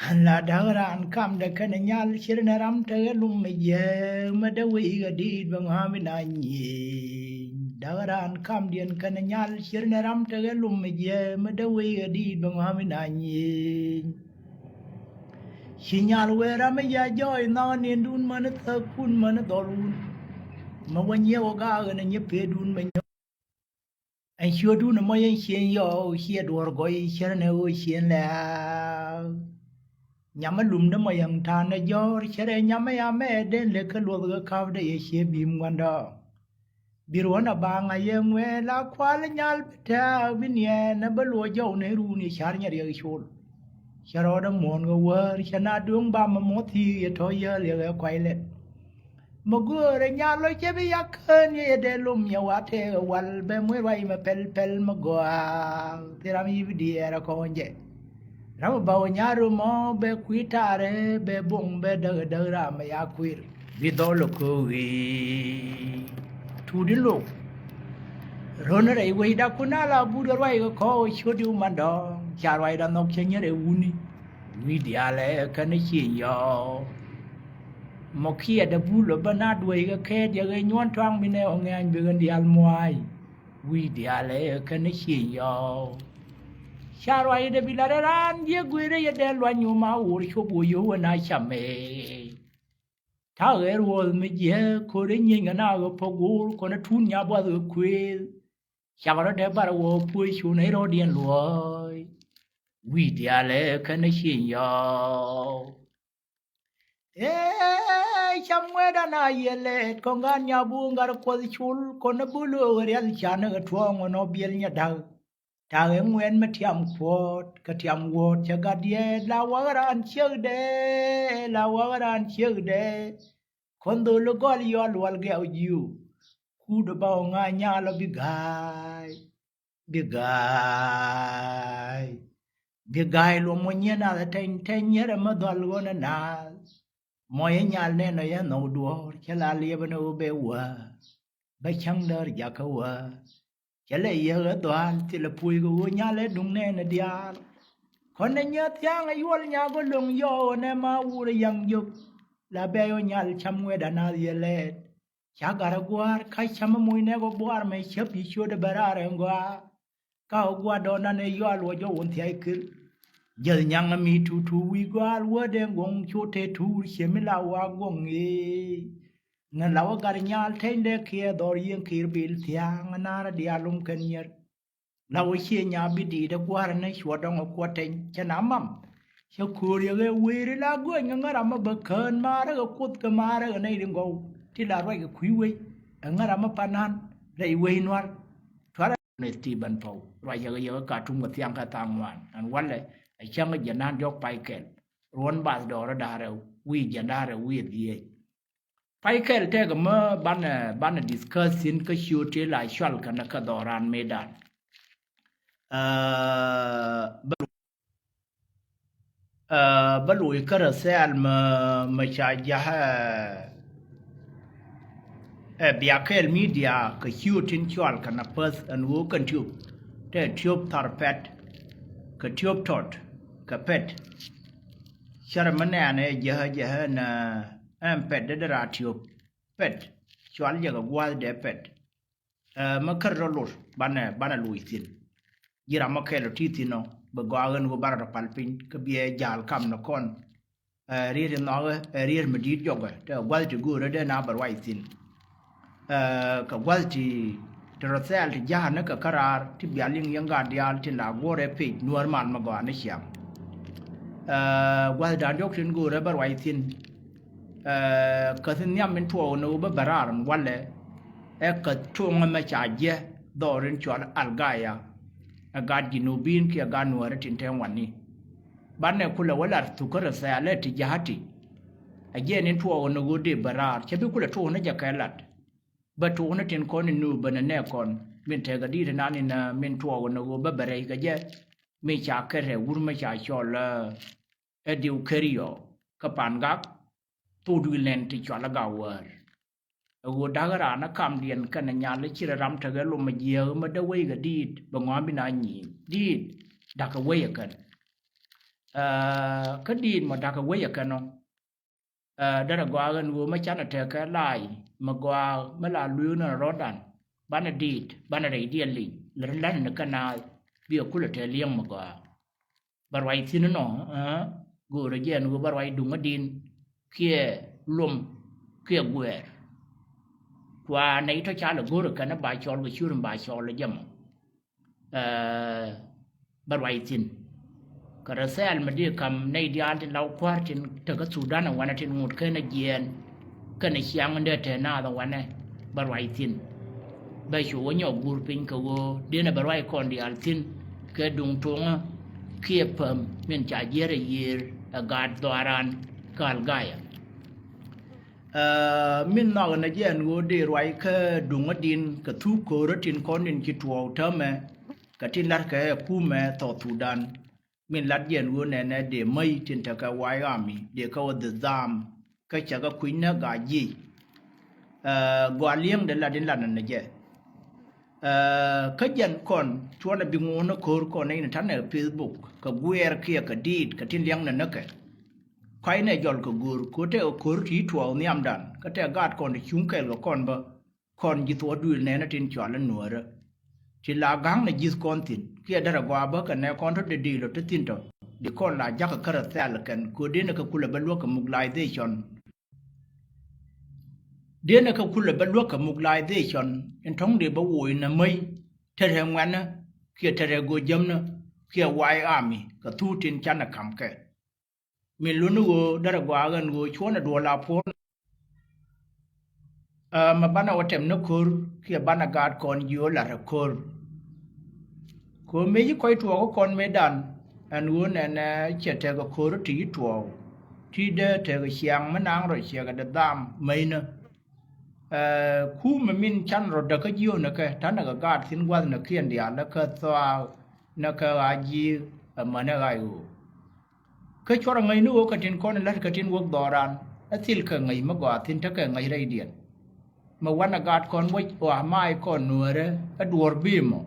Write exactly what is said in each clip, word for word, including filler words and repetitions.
An la da̱k raan kamdɛ kɛnɛ nyal, cier nɛ ram tekɛ lum mi jiɛ, mi dee wec kɛ diit bɛ ŋɔ̱a̱m bi na nyieny. Da̱k raan kamdiɛn kɛnɛ nyal, cier nɛ ram tekɛ lum mi jiɛ, mi dee wec kɛ diit bɛ ŋɔ̱a̱m bi na nyieny. Ci nyal wee ram mi jiɛ jɔɔc nhɔk ni̱ndun mäni thäkun mäni dhɔlun. Mi wä nyiɛ wä gaak ɛn nyi peetdun mi nyɔk. Ɛn ciötdun ɛmɔ yɛn cieŋ yɔɔk, ciɛ duɔ̱ɔ̱r gɔy, cärɛ nɛ ɣöö cieŋ lɛ̈ɛ̈k. Nyamä lumdä mɔ yɛn ta̱a̱n ɛ jɔ̱ɔ̱r, cärɛ nyamä yamɛ den lek kä luɔth kä ka̱pdä yɛ cië bi̱i̱m gua̱ndɔ. Bi ruɔ̱n a baaŋ a yɛ ŋuɛɛl a kual nyal bi tɛ̈ɛ̈k bi niɛɛn ɛ bä luɔc jɔw nɛ ruun yɛ ca̱r nyɛ riɛk col. Cɛ rɔɔdä muɔ̱ɔ̱n kɛ wäär, cɛ na duŋ bam ɛ muɔ̱th thi̱i̱k yɛ tɔ̱ yääl yɛ ɣɛ kuay lɛt. Mi göörä nyal lɔ cɛ bi yak kään yɛ yɛ dee lom yɛ wa tëëkɛ wal bɛ muec ruac mɛ pɛl pɛl mi gɔaa. Thil ram yi̱ bi diɛɛr ɛ kɔn jɛ. Ram mi ba wä nyar mɔ bɛ kui̱ taarɛ bɛ boŋ bɛ däk däk ram mi ya kuir. Bi dhɔl ɛ köök i̱ tuut in lok. Rön rɛy wecda kun a la but kɛ ruac kɛ kɔɔk ciöt i̱ wä mandɔɔŋ ca ruacda nhɔk cä nyär ɛ wuni. Wi̱i̱ diaalɛ kɛn i̱ cieŋ yɔɔk. Mɔ kiɛt ɛ bul ɛ bä na duec kɛ kɛɛt yɛ ɣɛ nyuɔ̱n tɔ̱a̱ŋ mi nɛ ɔ ŋɛ̈ny bi ɣän diaal mua̱a̱c. Wi̱i̱ diaalɛ kɛn i̱ cieŋ yɔɔk. Ca ruacdɛ bi lat ɛ raan jiɛ gui̱i̱rä yɛ dee luany nyuɔ̱m a ɣo̱r cop ɣöö yio̱w ɛ na cam ëë. Ta̱a̱ ɣɛɛr wuɔ̱th mi jiääk ko̱r ɛ nyieny kɛ na ɣöö pɔk ɣo̱r kɔn ɛ tuun nya buath ɣöö kuëëth. Cakɛ rɔ̱ dee bar ɛ wuɔ̱ɔ̱k puɔ̱c cuun ɛ rɔ̱diɛn luɔ̱ɔ̱c. Wi̱i̱ diaalɛ kɛn ɛ cieŋ yɔɔk. Ee cam ŋuɛ̈tdan a yiëë lɛɛt kɔn gat nya buŋ gat kuɔth cul kɔn ɛ bul ɣöö rial canɛ kɛ tuɔɔŋ ɣɔn ɔ biɛl nyɛ da̱k. Ta̱a̱ ɛ ŋuɛ̈t mi tiam kuɔ̱ɔ̱t kɛ tiam wuɔ̱ɔ̱t cɛ gat diɛɛt la wak raan ciekdɛ la wak raan ciekdɛ. Kɔn dhol gɔl yɔl wal gɛw jiu. Kut ba ɔ ŋa nyal ɔ bi ga̱a̱y. Bi ga̱a̱y. Bi ga̱a̱y luɔm mɔ nyier nath ɛ tɛny tɛny nyier ɛmɛ dhɔl ɣɔn ɛ naath. Mɔ yɛ nyal nɛn ɔ yɛ nhɔk duɔ̱ɔ̱r cɛ la liɛpɛ ni ɣöö bɛ wäär. Bɛ cäŋ däär jakä wäär. Cɛ lɛ yiëë ɣä dhɔaal thilɛ puɔ̱c kɛ ɣöö nyal ɛ duŋ nɛɛnɛ diaal. Kɔn ɛ nyɛ thia̱a̱ŋ ɛ yuɔl nyaak ɔ lo̱ŋ yɔɔk ɛ nɛ ma wur ɛ yaŋ jök. La bɛ̈ɛ̈c ɔ nyal cam ŋuɛ̈t anath yɛ lɛɛt. Ca gat ɛ gua̱a̱r ka̱c cam ɛ moc nɛɛk ɔ buaar mɛ cäp yi ciötdɛ bɛ raar ɛn gɔaa. Ka ɣä gua̱a̱r dɔɔnan ɛ yual wä jɔw wun thia̱c kir. Jäth nyaŋ ɛ mi tutu wi̱i̱ gɔaal wädɛ guɔ̱ŋ cu te tuur ciemi la wa guɔ̱ŋ ëë. Ŋän la wä gat nyal tɛnydɛ kiɛ dhɔr yieŋ kir bil thia̱a̱ŋ ɛ naar ɛ diaal lom kɛn nyier. La wä cie nya bi diit ɛ gua̱a̱r ɛn ɛ cuɔ dɔ̱ŋ ɛ kuɔt tɛny cɛ na mam. Cɛ ko̱o̱r yɛ ɣɛ wëëri la guäny kɛ ŋäram ɛ bä kään maarä kɛ kuoth kɛ maarä kɛ nɛy ri ŋɔw ti la ruac kɛ kui̱ wec. Ɛ ŋäram ɛ panan rɛy wec nuar. Tuarɛ ni Stephen Pɔw ruac yɛ ɣɛ yɛ ɣä ka tum kɛ thiaŋ kɛ thaŋ ŋuan ɛn walɛ. Ɛ cäŋ ɛ jɛ nan diɔk pay kɛl. Ruɔn bath dɔɔrä da̱rɛ wi̱i̱ jɛ da̱rɛ wi̱i̱ dhiec. Pay kɛl tɛk mä banɛ banɛ discuss thin kä ciöt ti la cual kɛn kä dhɔran mëëdan. Aa, bä, aa, bä loc kärä thɛɛl mä, mä ca ja̱, ɛ, ɛ bia kɛl media kɛ ciöt tin cual kɛn a päth ɛn ɣöö kɛn tiöp. Tɛ tiöp thar pɛt kɛ tiöp tɔt kɛ pɛt. Cärɛ mi nɛɛn ɛ jɛ ɛ jɛ ɛ nɛ ɛn pɛt dee dee ra tiöp pɛt cual jɛ kɛ gua̱a̱th dee pɛt. Ɛ mi kär rɔ lot banɛ banɛ loc thi̱n. Ji̱ ram mi kɛl ɔ ti thi̱n ɔ bɛ gɔaa ɣän ɣöö barɛ rɔ pal piny kä biɛ ja̱a̱l kam ni kɔn. Ɛ riet in nhɔakä ɛ riet mi di̱i̱t jɔkɛ te gua̱th ti göörä dee na bɛ ruac thi̱n. Ɛ kɛ gua̱th ti ti rɔ thɛɛl ti ja̱a̱n ni kɛ käraar ti bia liŋ yɛn gaat diaal tin la guɔ̱rɛ pec nuäär mal mi gɔaa ni ciaŋ. Ɛ gua̱thdan diɔ̱k tin göörä bä ruac thi̱n. Ɛ käth in nhiam min tuɔɔk ni ɣöö bä bɛ raar in walɛ. Ɛ käth tuɔɔŋä mɛ ca jiɛ dhɔr in cual Algaya. Ɛ gat Jinubin kiɛ gat nuäärä tin te ŋuani. Banɛ kulɛ wä lat thukä rɛ thɛɛlɛ ti ja̱a̱ti. Ɛ jiɛn in tuɔɔk ni ɣöö dee bɛ raar cɛ bi kulɛ tuɔɔk ni jɛ kɛ lat. Bɛ tuɔɔk ni tin kɔn in nu bänɛ nɛ kɔn min tekɛ di̱i̱t inan in min tuɔɔk ni ɣöö bä bɛ rɛy kɛ jɛ. Mi ca kɛ rɛ wur mi ca cɔl ɛ diw keri yɔ kä pan gak. Thok dui̱l nɛn ti cual ɛ gak wäär. Ɛ ɣöö da̱k raan ɛ kamdiɛn kɛnɛ nyal ɛ ci rɛ ram tekɛ lom ɛ jiääk mi dee wec kɛ di̱i̱t bɛ ŋɔ̱a̱n bi na nyi̱i̱m di̱i̱t. Da̱k ɛ wec ɛ kɛn. Aa, kä diit mɔ da̱kä wec ɛ kɛn ɔ. Aa, derɛ gɔaa ɣän ɣöö mä canɛ tekɛ la̱a̱c mɛ gɔaa mä la lueeknä rɔ̱dan. Banɛ diit, banɛ rɛy diɛl liŋ, lɛ ri la̱t ni kä naath, bi ɛ kulɛ te liɛŋ mɛ gɔaa. Bä ruac thi̱n inɔ, aa, go̱o̱rä jɛ ɛn ɣöö bä ruac duŋädin kiɛ lom kiɛ guɛɛr. Kua nɛy tɔ̱ ca lɛ go̱o̱rä kɛn ba cɔl kɛ ciöör in ba cɔl ɛ jɛ mɔ. Aa, bä ruac thi̱n. Kɛ rɛ thɛɛl mi dee kam nɛy diaal tin la wä kua̱r tin tekä Thudan ɛ wanɛ tin ŋot kenɛ jiɛɛn. Kɛnɛ ciaŋ in dee te naath ɛ wanɛ bä ruac thi̱n. Bɛ cu wä nyɔk guur piny kɛ ɣöö denɛ bɛ ruac kɔn diaal thi̱n kɛ duŋ tuŋä kiɛ päm min ca jiɛr ɛ yiër ɛ gaat dhɔaaran kä Algaya. Aa, min nhɔakɛ nɛ jɛ ɛn ɣöö dee ruac kä duŋädin kɛ thuk ko̱o̱rä tin kɔn in ci tuɔɔk täämɛ kɛ tin la̱tkɛ ɛ kumɛ South Sudan. Min lat jɛ ɛn ɣöö nɛnɛ dee mäc tin tekɛ White Army dee kä wä dhil dham kä cɛ kɛ kui̱nä gaa jiec. Aa, gɔaa li̱eŋdɛ lat in lat nɛ nɛ jɛ. Aa, kä jɛn kɔn cuɔnɛ bi ŋuunä ko̱o̱r kɔn nɛy ni ta̱nɛ Facebook kɛ guɛɛr kiɛ kɛ diit kɛ tin liɛŋ nɛ näkɛ. Kɔaynɛ jɔl kɛ go̱o̱r ko̱ tekɛ ko̱o̱r ti tuɔɔk nhiamdan kä tekɛ gaat kɔn ti cuŋ kɛɛl kɛ kɔn bä. Kɔn ji̱ thuɔɔk duëël nɛɛnä tin cɔal i̱ Nuäärä. Ti la ga̱ŋnɛ ji̱th kɔn thi̱n kiɛ derɛ gɔaa bä kɛ nɛ kɔn tɔ̱ dee dee lɔ te thi̱n tɔ̱. Di kɔn la jakä kärɛ thɛl kɛn ko̱ denɛ kɛ kulɛ bä luäk kɛ mobilization. Denɛ kɛ kulɛ bä luäk kɛ mobilization in tɔ̱ŋ dee bä woc nɛ mäc te rɛ ŋuɛ̈nä kiɛ te rɛ go̱o̱c jämnä kiɛ White Army kɛ thuk tin canɛ ka̱m kɛ. Min luni ɣöö derɛ gɔaa ɣän ɣöö cuɔ̱nɛ duɔl a puɔ̱n. Aa, mɛ banɛ wä tɛm ni ko̱r kiɛ banɛ gaat kɔn jiö lat ɛ ko̱r. Kɛ ɣöö mëë ci kɔc tuɔɔk kä kɔn mëëdan ɛn ɣöö nɛnɛ cɛ tekɛ ko̱r ti ci tuɔɔk. Ti dee tekɛ ciaŋ mi naŋ rɔ ciɛkɛ dee dham mäcnä. Aa, kumɛ min can rɔ däkä jiöönɛ kɛ ta̱nɛ kɛ gaat thi̱n gua̱thnɛ kiɛn diaal kä thɔaak nɛ kɛ ɣaa ji̱ ɛmänɛ ɣa̱c ɣöö. Kä cuɔrɛ ŋäcni ɣöö kɛ tin kɔn in la̱t kɛ tin wäk dhɔran ɛ thil kɛ ŋäc mi gɔaa thi̱n tekɛ ŋäc rɛydiɛn. Mi wanɛ gaat kɔn wec ɣɔaa mac kɔn Nuäärä ɛ duɔ̱ɔ̱r bi̱i̱ mɔ.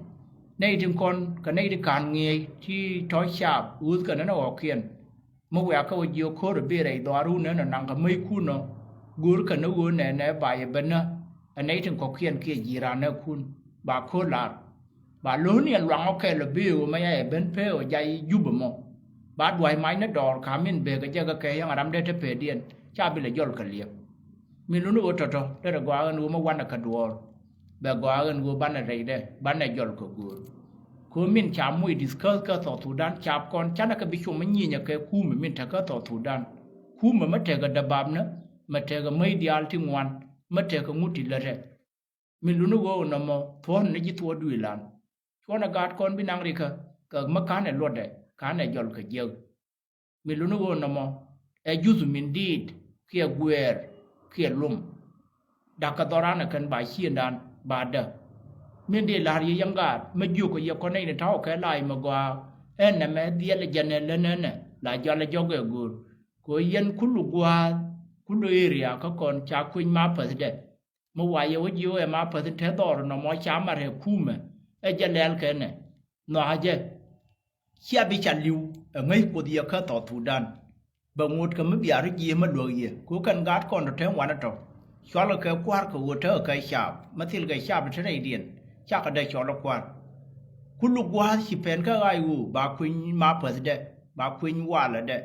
Nɛy tin kɔn kɛ nɛy ti ka̱n ŋi̱eec ti tɔ̱ caap ɣööth kɛ nɛn ɛ ɣɔ̱kiɛn. Mi wiakä wä jiök ko̱r ɛ bi̱i̱ rɛy dhɔaarun nɛn ɔ naŋ kɛ mäckun ɔ. Go̱o̱r kɛn ɛ ɣöö nɛnɛ ba yɛ ben nä ɛ nɛy tin kɔ̱kiɛn kiɛ ji̱ raan nɛɛkun ba ko̱r la̱r. Ba lo̱o̱ni ɛn luaŋ ɔ kɛl ɔ bëë ɣöö mɛ ya yɛ ben pee ɔ jay Jubɛ mɔ. Ba dua̱c mac ni dɔɔr ka̱m min bëë kɛ jɛ kɛ kɛ yäŋ ram dee te pee diɛn ca bi lɛ jɔl kɛ liɛp. Min luni ɣöö tɔ̱tɔ̱ derɛ gɔaa ɣän ɣöö mɛ wanɛ kɛ duɔ̱ɔ̱r. Bɛ gɔaa ɣän ɣöö banɛ rɛydɛ banɛ jɔl kɛ göör. Kɛ ɣöö min ca moc discuss kä South Sudan cap kɔn canɛ kɛ bi com mi nyinyɛ kɛ kumɛ min te kä South Sudan. Kumɛ mɛ tekɛ däbapnä mɛ tekɛ mäc diaal ti ŋuan mɛ tekɛ ŋut ti lätɛ. Min luni ɣöö nɔmɔ thuɔ̱ɔ̱n ni ji̱ thuɔ̱ɔ̱ duëëlan. Cuɔ̱nɛ gaat kɔn bi naŋ rikä kɛ mi ka̱nɛ luɔtdɛ ka̱nɛ jɔl kɛ jiäk. Min luni ɣöö nɔmɔ ɛ juth min diit kiɛ guɛɛr kiɛ lum. Da̱k kɛ dhɔran ɛ kɛn ba ciëndan ba däk. Min dee la̱r yɛ yɛn gaat mi jiök kɛ yɛ kɔn nɛy ni ta̱wä kɛ la̱a̱c mi gɔaa ɛn nɛmɛ dhiɛl ɛ jɛn ɛ län ɛnɛ la jɔal ɛ jɔk ɛ go̱o̱r. Kɛ ɣöö yɛn kulu gua̱a̱th kulu area kä kɔn ca kueny ma päthdɛ. Mi wa yɛ wä jiö ɛ ma päth in te dhɔr nɔmɔ ca mat ɛ kumɛ ɛ jɛ lɛl kɛnɛ nhɔa̱ jɛ. Cia bi ca li̱w ɛ ŋäc Kuoth yɛ kä South Sudan. Bɛ ŋot kɛ mi bia ri ji̱ mi luäk yɛ kɛ ɣöö kɛn gaat kɔn tɔ te wanɛ tɔ. Cɔalkɛ kɛ kua̱r kɛ ɣöö tekɛ kɛ caap mi thilkɛ caap te rɛydiɛn. Cakɛ dee cɔl ɛ kua̱r. Kulu gua̱a̱th ci pɛn kä ɣaac ɣöö ba kueny ma päthdɛ ba kueny walädɛ.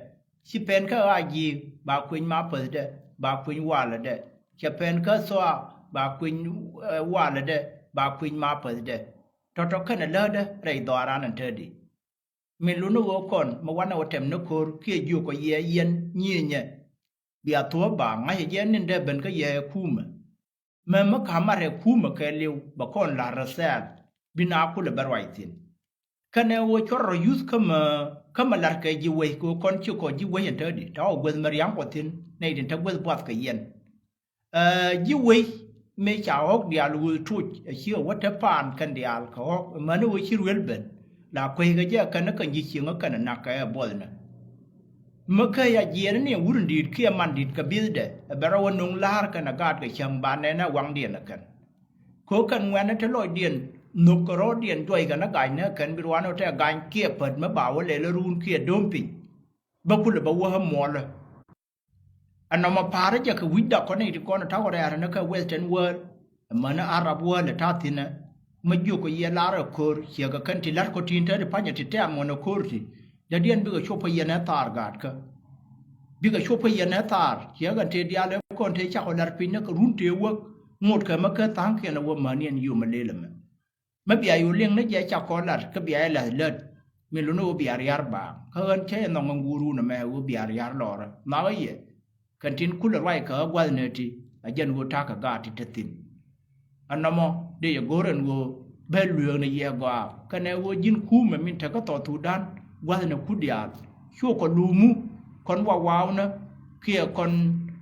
Ci pɛn kä ɣaac ji̱ ba kueny ma päthdɛ ba kueny walädɛ. Cɛ pɛn kä thɔa ba kueny, eh, walädɛ ba kueny ma päthdɛ. Tɔ̱tɔ̱ kɛnɛ lätdä rɛy dhɔaaran ɛn te di. Min luni ɣöö kɔn mi wanɛ wä tɛm ni ko̱r kiɛ jiök kɔ yɛ yɛn nyieenyɛ. Bia thuɔ̱ɔ̱p ba ŋa̱cä jɛ ni̱n dee ben kä yɛ ɛ kumɛ. Mɛ mi ka̱m a rɛk kumɛ kɛɛliw bɛ kɔn la̱r rɛ thɛɛl bi na kulɛ bɛ ruac thi̱n. Kɛnɛ ɣöö cuɔr rɔ yuth kä mɛ kä mɛ la̱r kɛ ji̱ wec kɛ ɣöö kɔn ci kɔ ji̱ wec ɛn te di ta̱wä gueth mɛ ria̱ŋ kɔ thi̱n nɛy tin te gueth buath kɛ yɛn. Ɛ ji̱ wec mëë ca ɣɔ̱k diaal ɣöth tuc ɛ ci ɛ wä te paan kɛn diaal kɛ ɣɔ̱k mäni ɣöö ci ruel ben la kueckɛ jɛ kɛn ɛ kɛn ji̱ cieŋä kɛn ɛ nak kɛ ɛ buɔthnɛ. Mi kä ya jiɛɛn ni wurun di̱i̱t kiɛ man di̱i̱t kɛ bi̱thdɛ ɛ bɛ rɔ wä no̱ŋ la̱a̱r kɛn ɛ gaatkɛ cäŋ ba nɛn ɛ waŋdiɛn ɛ kɛn. Kɛ ɣöö kɛn ŋuɛ̈tni te lɔcdiɛn nhök kɛ rɔ̱ɔ̱diɛn juɔckɛ ni ga̱a̱cnä kɛn bi ruaanɛ wä tɛk ga̱a̱c kiɛ pät mi ba wä lɛl ɛ ruun kiɛ dööm piny. bä kulɛ bä wä muɔlä. Ɛn nɔmɔ pa̱a̱rä jɛ kɛ wi̱cda kɔn i̱ ti kɔn ta̱wä rɛ̈ɛ̈r ni kä Western world, mäni Arab world ta̱a̱ thi̱nɛ. Mä jiök kɛ yɛ lar ɛ ko̱r ciɛ kɛ kɛn ti la̱t kɔ tin te ti pa̱nyɛ ti tɛ̈m ŋuɔ̱n ɛ ko̱r ti. Dee diɛn bikɛ cop kɛ yɛn ɛ thaar gaatkä. Bikɛ cop kɛ yɛn ɛ thaar ciɛ kɛn tëë diaal ɛ kɔn tëë cakɔ la̱r piny ni kɛ run tëë wäk. Ŋot kɛ mä kä tha̱a̱ŋkiɛn ɛ wä mäni ɛn yom ɛ lel ɛmɛ. Mä bia yo̱o̱ liŋ ni jɛ ca kɔn lar kä bia yɛ la̱th lät. Min luni ɣöö bia ria̱r baaŋ kä ɣän cä yɛ nhɔk ŋäŋ guur wun ɛmɛ ɣöö bia ria̱r lɔrä nhɔakä yɛ. Kɛn tin kulɛ ruac kä ɣä gua̱thni ti a jɛn ɣöö ta̱kä gaat ti te thi̱n. Ɛn nɔmɔ dee yɛ go̱o̱r ɛn ɣöö bɛ lueekni yɛ gɔaa kɛnɛ ɣöö ji̱n kuumɛ min tekä South Sudan gua̱thni ku diaal. Cukɔ lumu kɔn wawawnä kiɛ kɔn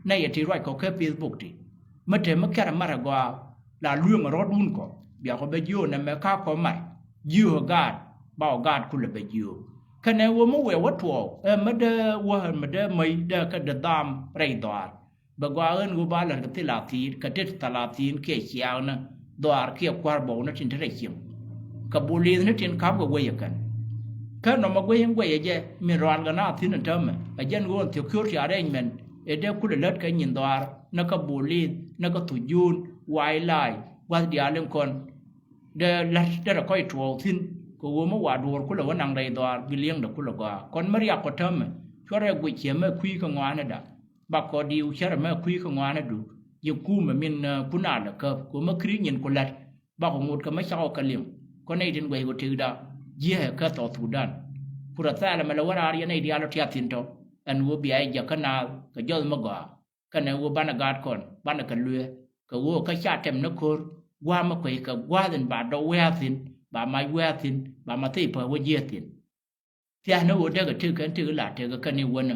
nɛy yɛ ti ruac kɔ kä Facebook ti. Mä te mä kɛrɛ marɛ gɔaa la lueŋ rɔ̱dun kɔ. Bia kɔ bɛ jiöö nɛmɛ ka kɔ mar jiöö gaat ba ɔ gaat kulɛ bɛ jiöö. Kɛnɛ wä mä wëë wä tuɔɔk ɛ mä dee wä mä dee mäc dee kä dee dham rɛy dhɔaar. Bɛ gɔaa ɣän wä ba lät kɛ thil a thi̱i̱t kɛ tet thal a thi̱i̱n kiɛ ciaaknä dhɔaar kiɛ kua̱r bɔwnä tin te rɛy cieŋ. Kɛ bulith ni tin ka̱pkɛ wec ɛ kɛn. Kä nɔmɔ guic in guɛc ɛ jɛ min rɔal kɛ na thi̱n in täämɛ ɛ jɛn ɣöö in thiök kiöör ti arɛɛc mɛn ɛ dee kulɛ lät kɛ nyin dhɔaar ni kä bulith ni kä thujun wa̱i̱ la̱a̱c gua̱th diaal in kɔn. Dee la̱t derɛ kɔc tuɔɔk thi̱n kɛ ɣöö mi wa duɔ̱ɔ̱r kulɛ wä naŋ rɛy dhɔaar bi li̱eŋdɛ kulɛ gɔaa kɔn mi riak kɔ täämɛ. Cuɔrɛ guic ciɛ mɛ kui̱ kɛ ŋɔaanɛda. Bakɔ diw cärɛ mɛ kui̱ kɛ ŋɔaanɛdu. Ji̱ kuumɛ min, eh, kun a lɛ käp kɛ ɣöö mi kri nyin ku la̱t. Bakɔ ŋot kɛ mi cakɔ kɛ liŋ kɔn nɛy tin guɛc kɔ tëkda. Jiääkɛ kä South Sudan. Ku rɔ thɛɛl ɛmɛ lɛ wä raar yɛn nɛy diaal ɔ tiath thi̱n tɔ. Ɛn ɣöö bia yɛ jiäk kä naath kɛ jɔth mi gɔaa. Kɛnɛ ɣöö banɛ gaat kɔn banɛ kɛ lueek kɛ ɣöö kä ca tɛm ni ko̱r gua̱a̱mä kueckɛ gua̱a̱th in ba dɔw wɛ̈ɛ̈ thi̱n ba mac wɛ̈ɛ̈ thi̱n ba ma thil päk wä jiääk thi̱n. Thia̱a̱n ni ɣöö dee kɛ tëk kɛn tëk la tëk kɛn i̱ wänä.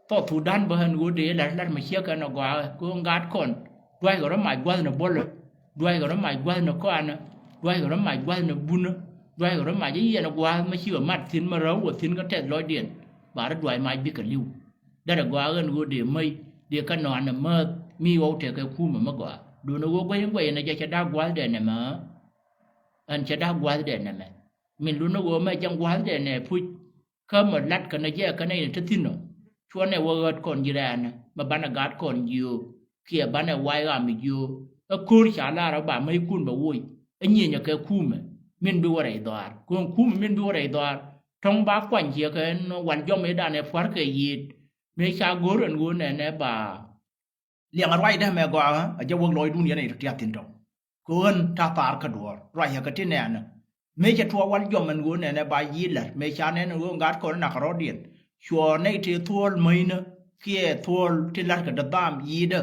South Sudan bä ɣän ɣöö dee la̱t la̱t mi ciek kɛn ɛ gɔaa ɣä kɛ ɣöö gat kɔn duackɛ rɔ mac gua̱thni buɔlä. Duackɛ rɔ mac gua̱thni kɔanä. Duackɛ rɔ mac gua̱thni bunä. Duackɛ rɔ mac i̱ yɛn ɛ gua̱a̱th mi cikɛ mat thi̱n mi räw wä thi̱n kä tɛth lɔcdiɛn. Ba rɔ duac mac bikɛ li̱w. Derɛ gɔaa ɣän ɣöö dee mäc dee kä nɔanɛ määth mi ɣɔw tekɛ kumɛ mi gɔaa. Duundɛ ɣöö guäc in guɛc in ɛ jɛ cɛ da̱k gua̱thdɛ nɛmɛ. Ɛn cɛ da̱k gua̱thdɛ nɛmɛ. Min lundɛ ɣöö mɛ jɛn gua̱thdɛ nɛ puc. Kä mɛ lat kɛnɛ jɛ kɛnɛ in te thi̱n ɔ. Cuɔnɛ wä ɣät kɔn ji̱ rɛɛnɛ mɛ banɛ gaat kɔn jiöök. Kiɛ banɛ wa̱a̱ ɣam mi jiöök. Ɛ ko̱r ca lar ɔ ba mäckun bɛ woc. Ɛ nyieenyɛ kɛ kumɛ. Min bi wä rɛy dhɔaar. Kɛ ɣän kumɛ min bi wä rɛy dhɔaar. Tɔ̱ŋ ba kuany ciɛ kɛ ɛn wal jɔm ëëdan ɛ pua̱rkɛ yiëët. Mëë ca go̱r ɛn ɣöö nɛnɛ ba liɛŋ ruacdä mɛ gɔaa ɣä a jɛ wäk lɔcdun yɛn a yɛ tɔ tiath thi̱n tɔ. Kɛ ɣän ta̱ thaar kä duɔ̱ɔ̱r ruacä kɛ ti nɛɛnä. Mëë cɛ tuɔɔk wal jɔm ɛn ɣöö nɛnɛ ba yiëë la̱t mëë ca nɛn ɛn ɣöö gat kɔn nak rɔ̱diɛn. Cuɔ nɛy tëë thuɔ̱ɔ̱l mäcnä kiɛ thuɔ̱ɔ̱l ti la̱tkɛ dädhaam yiëëdä.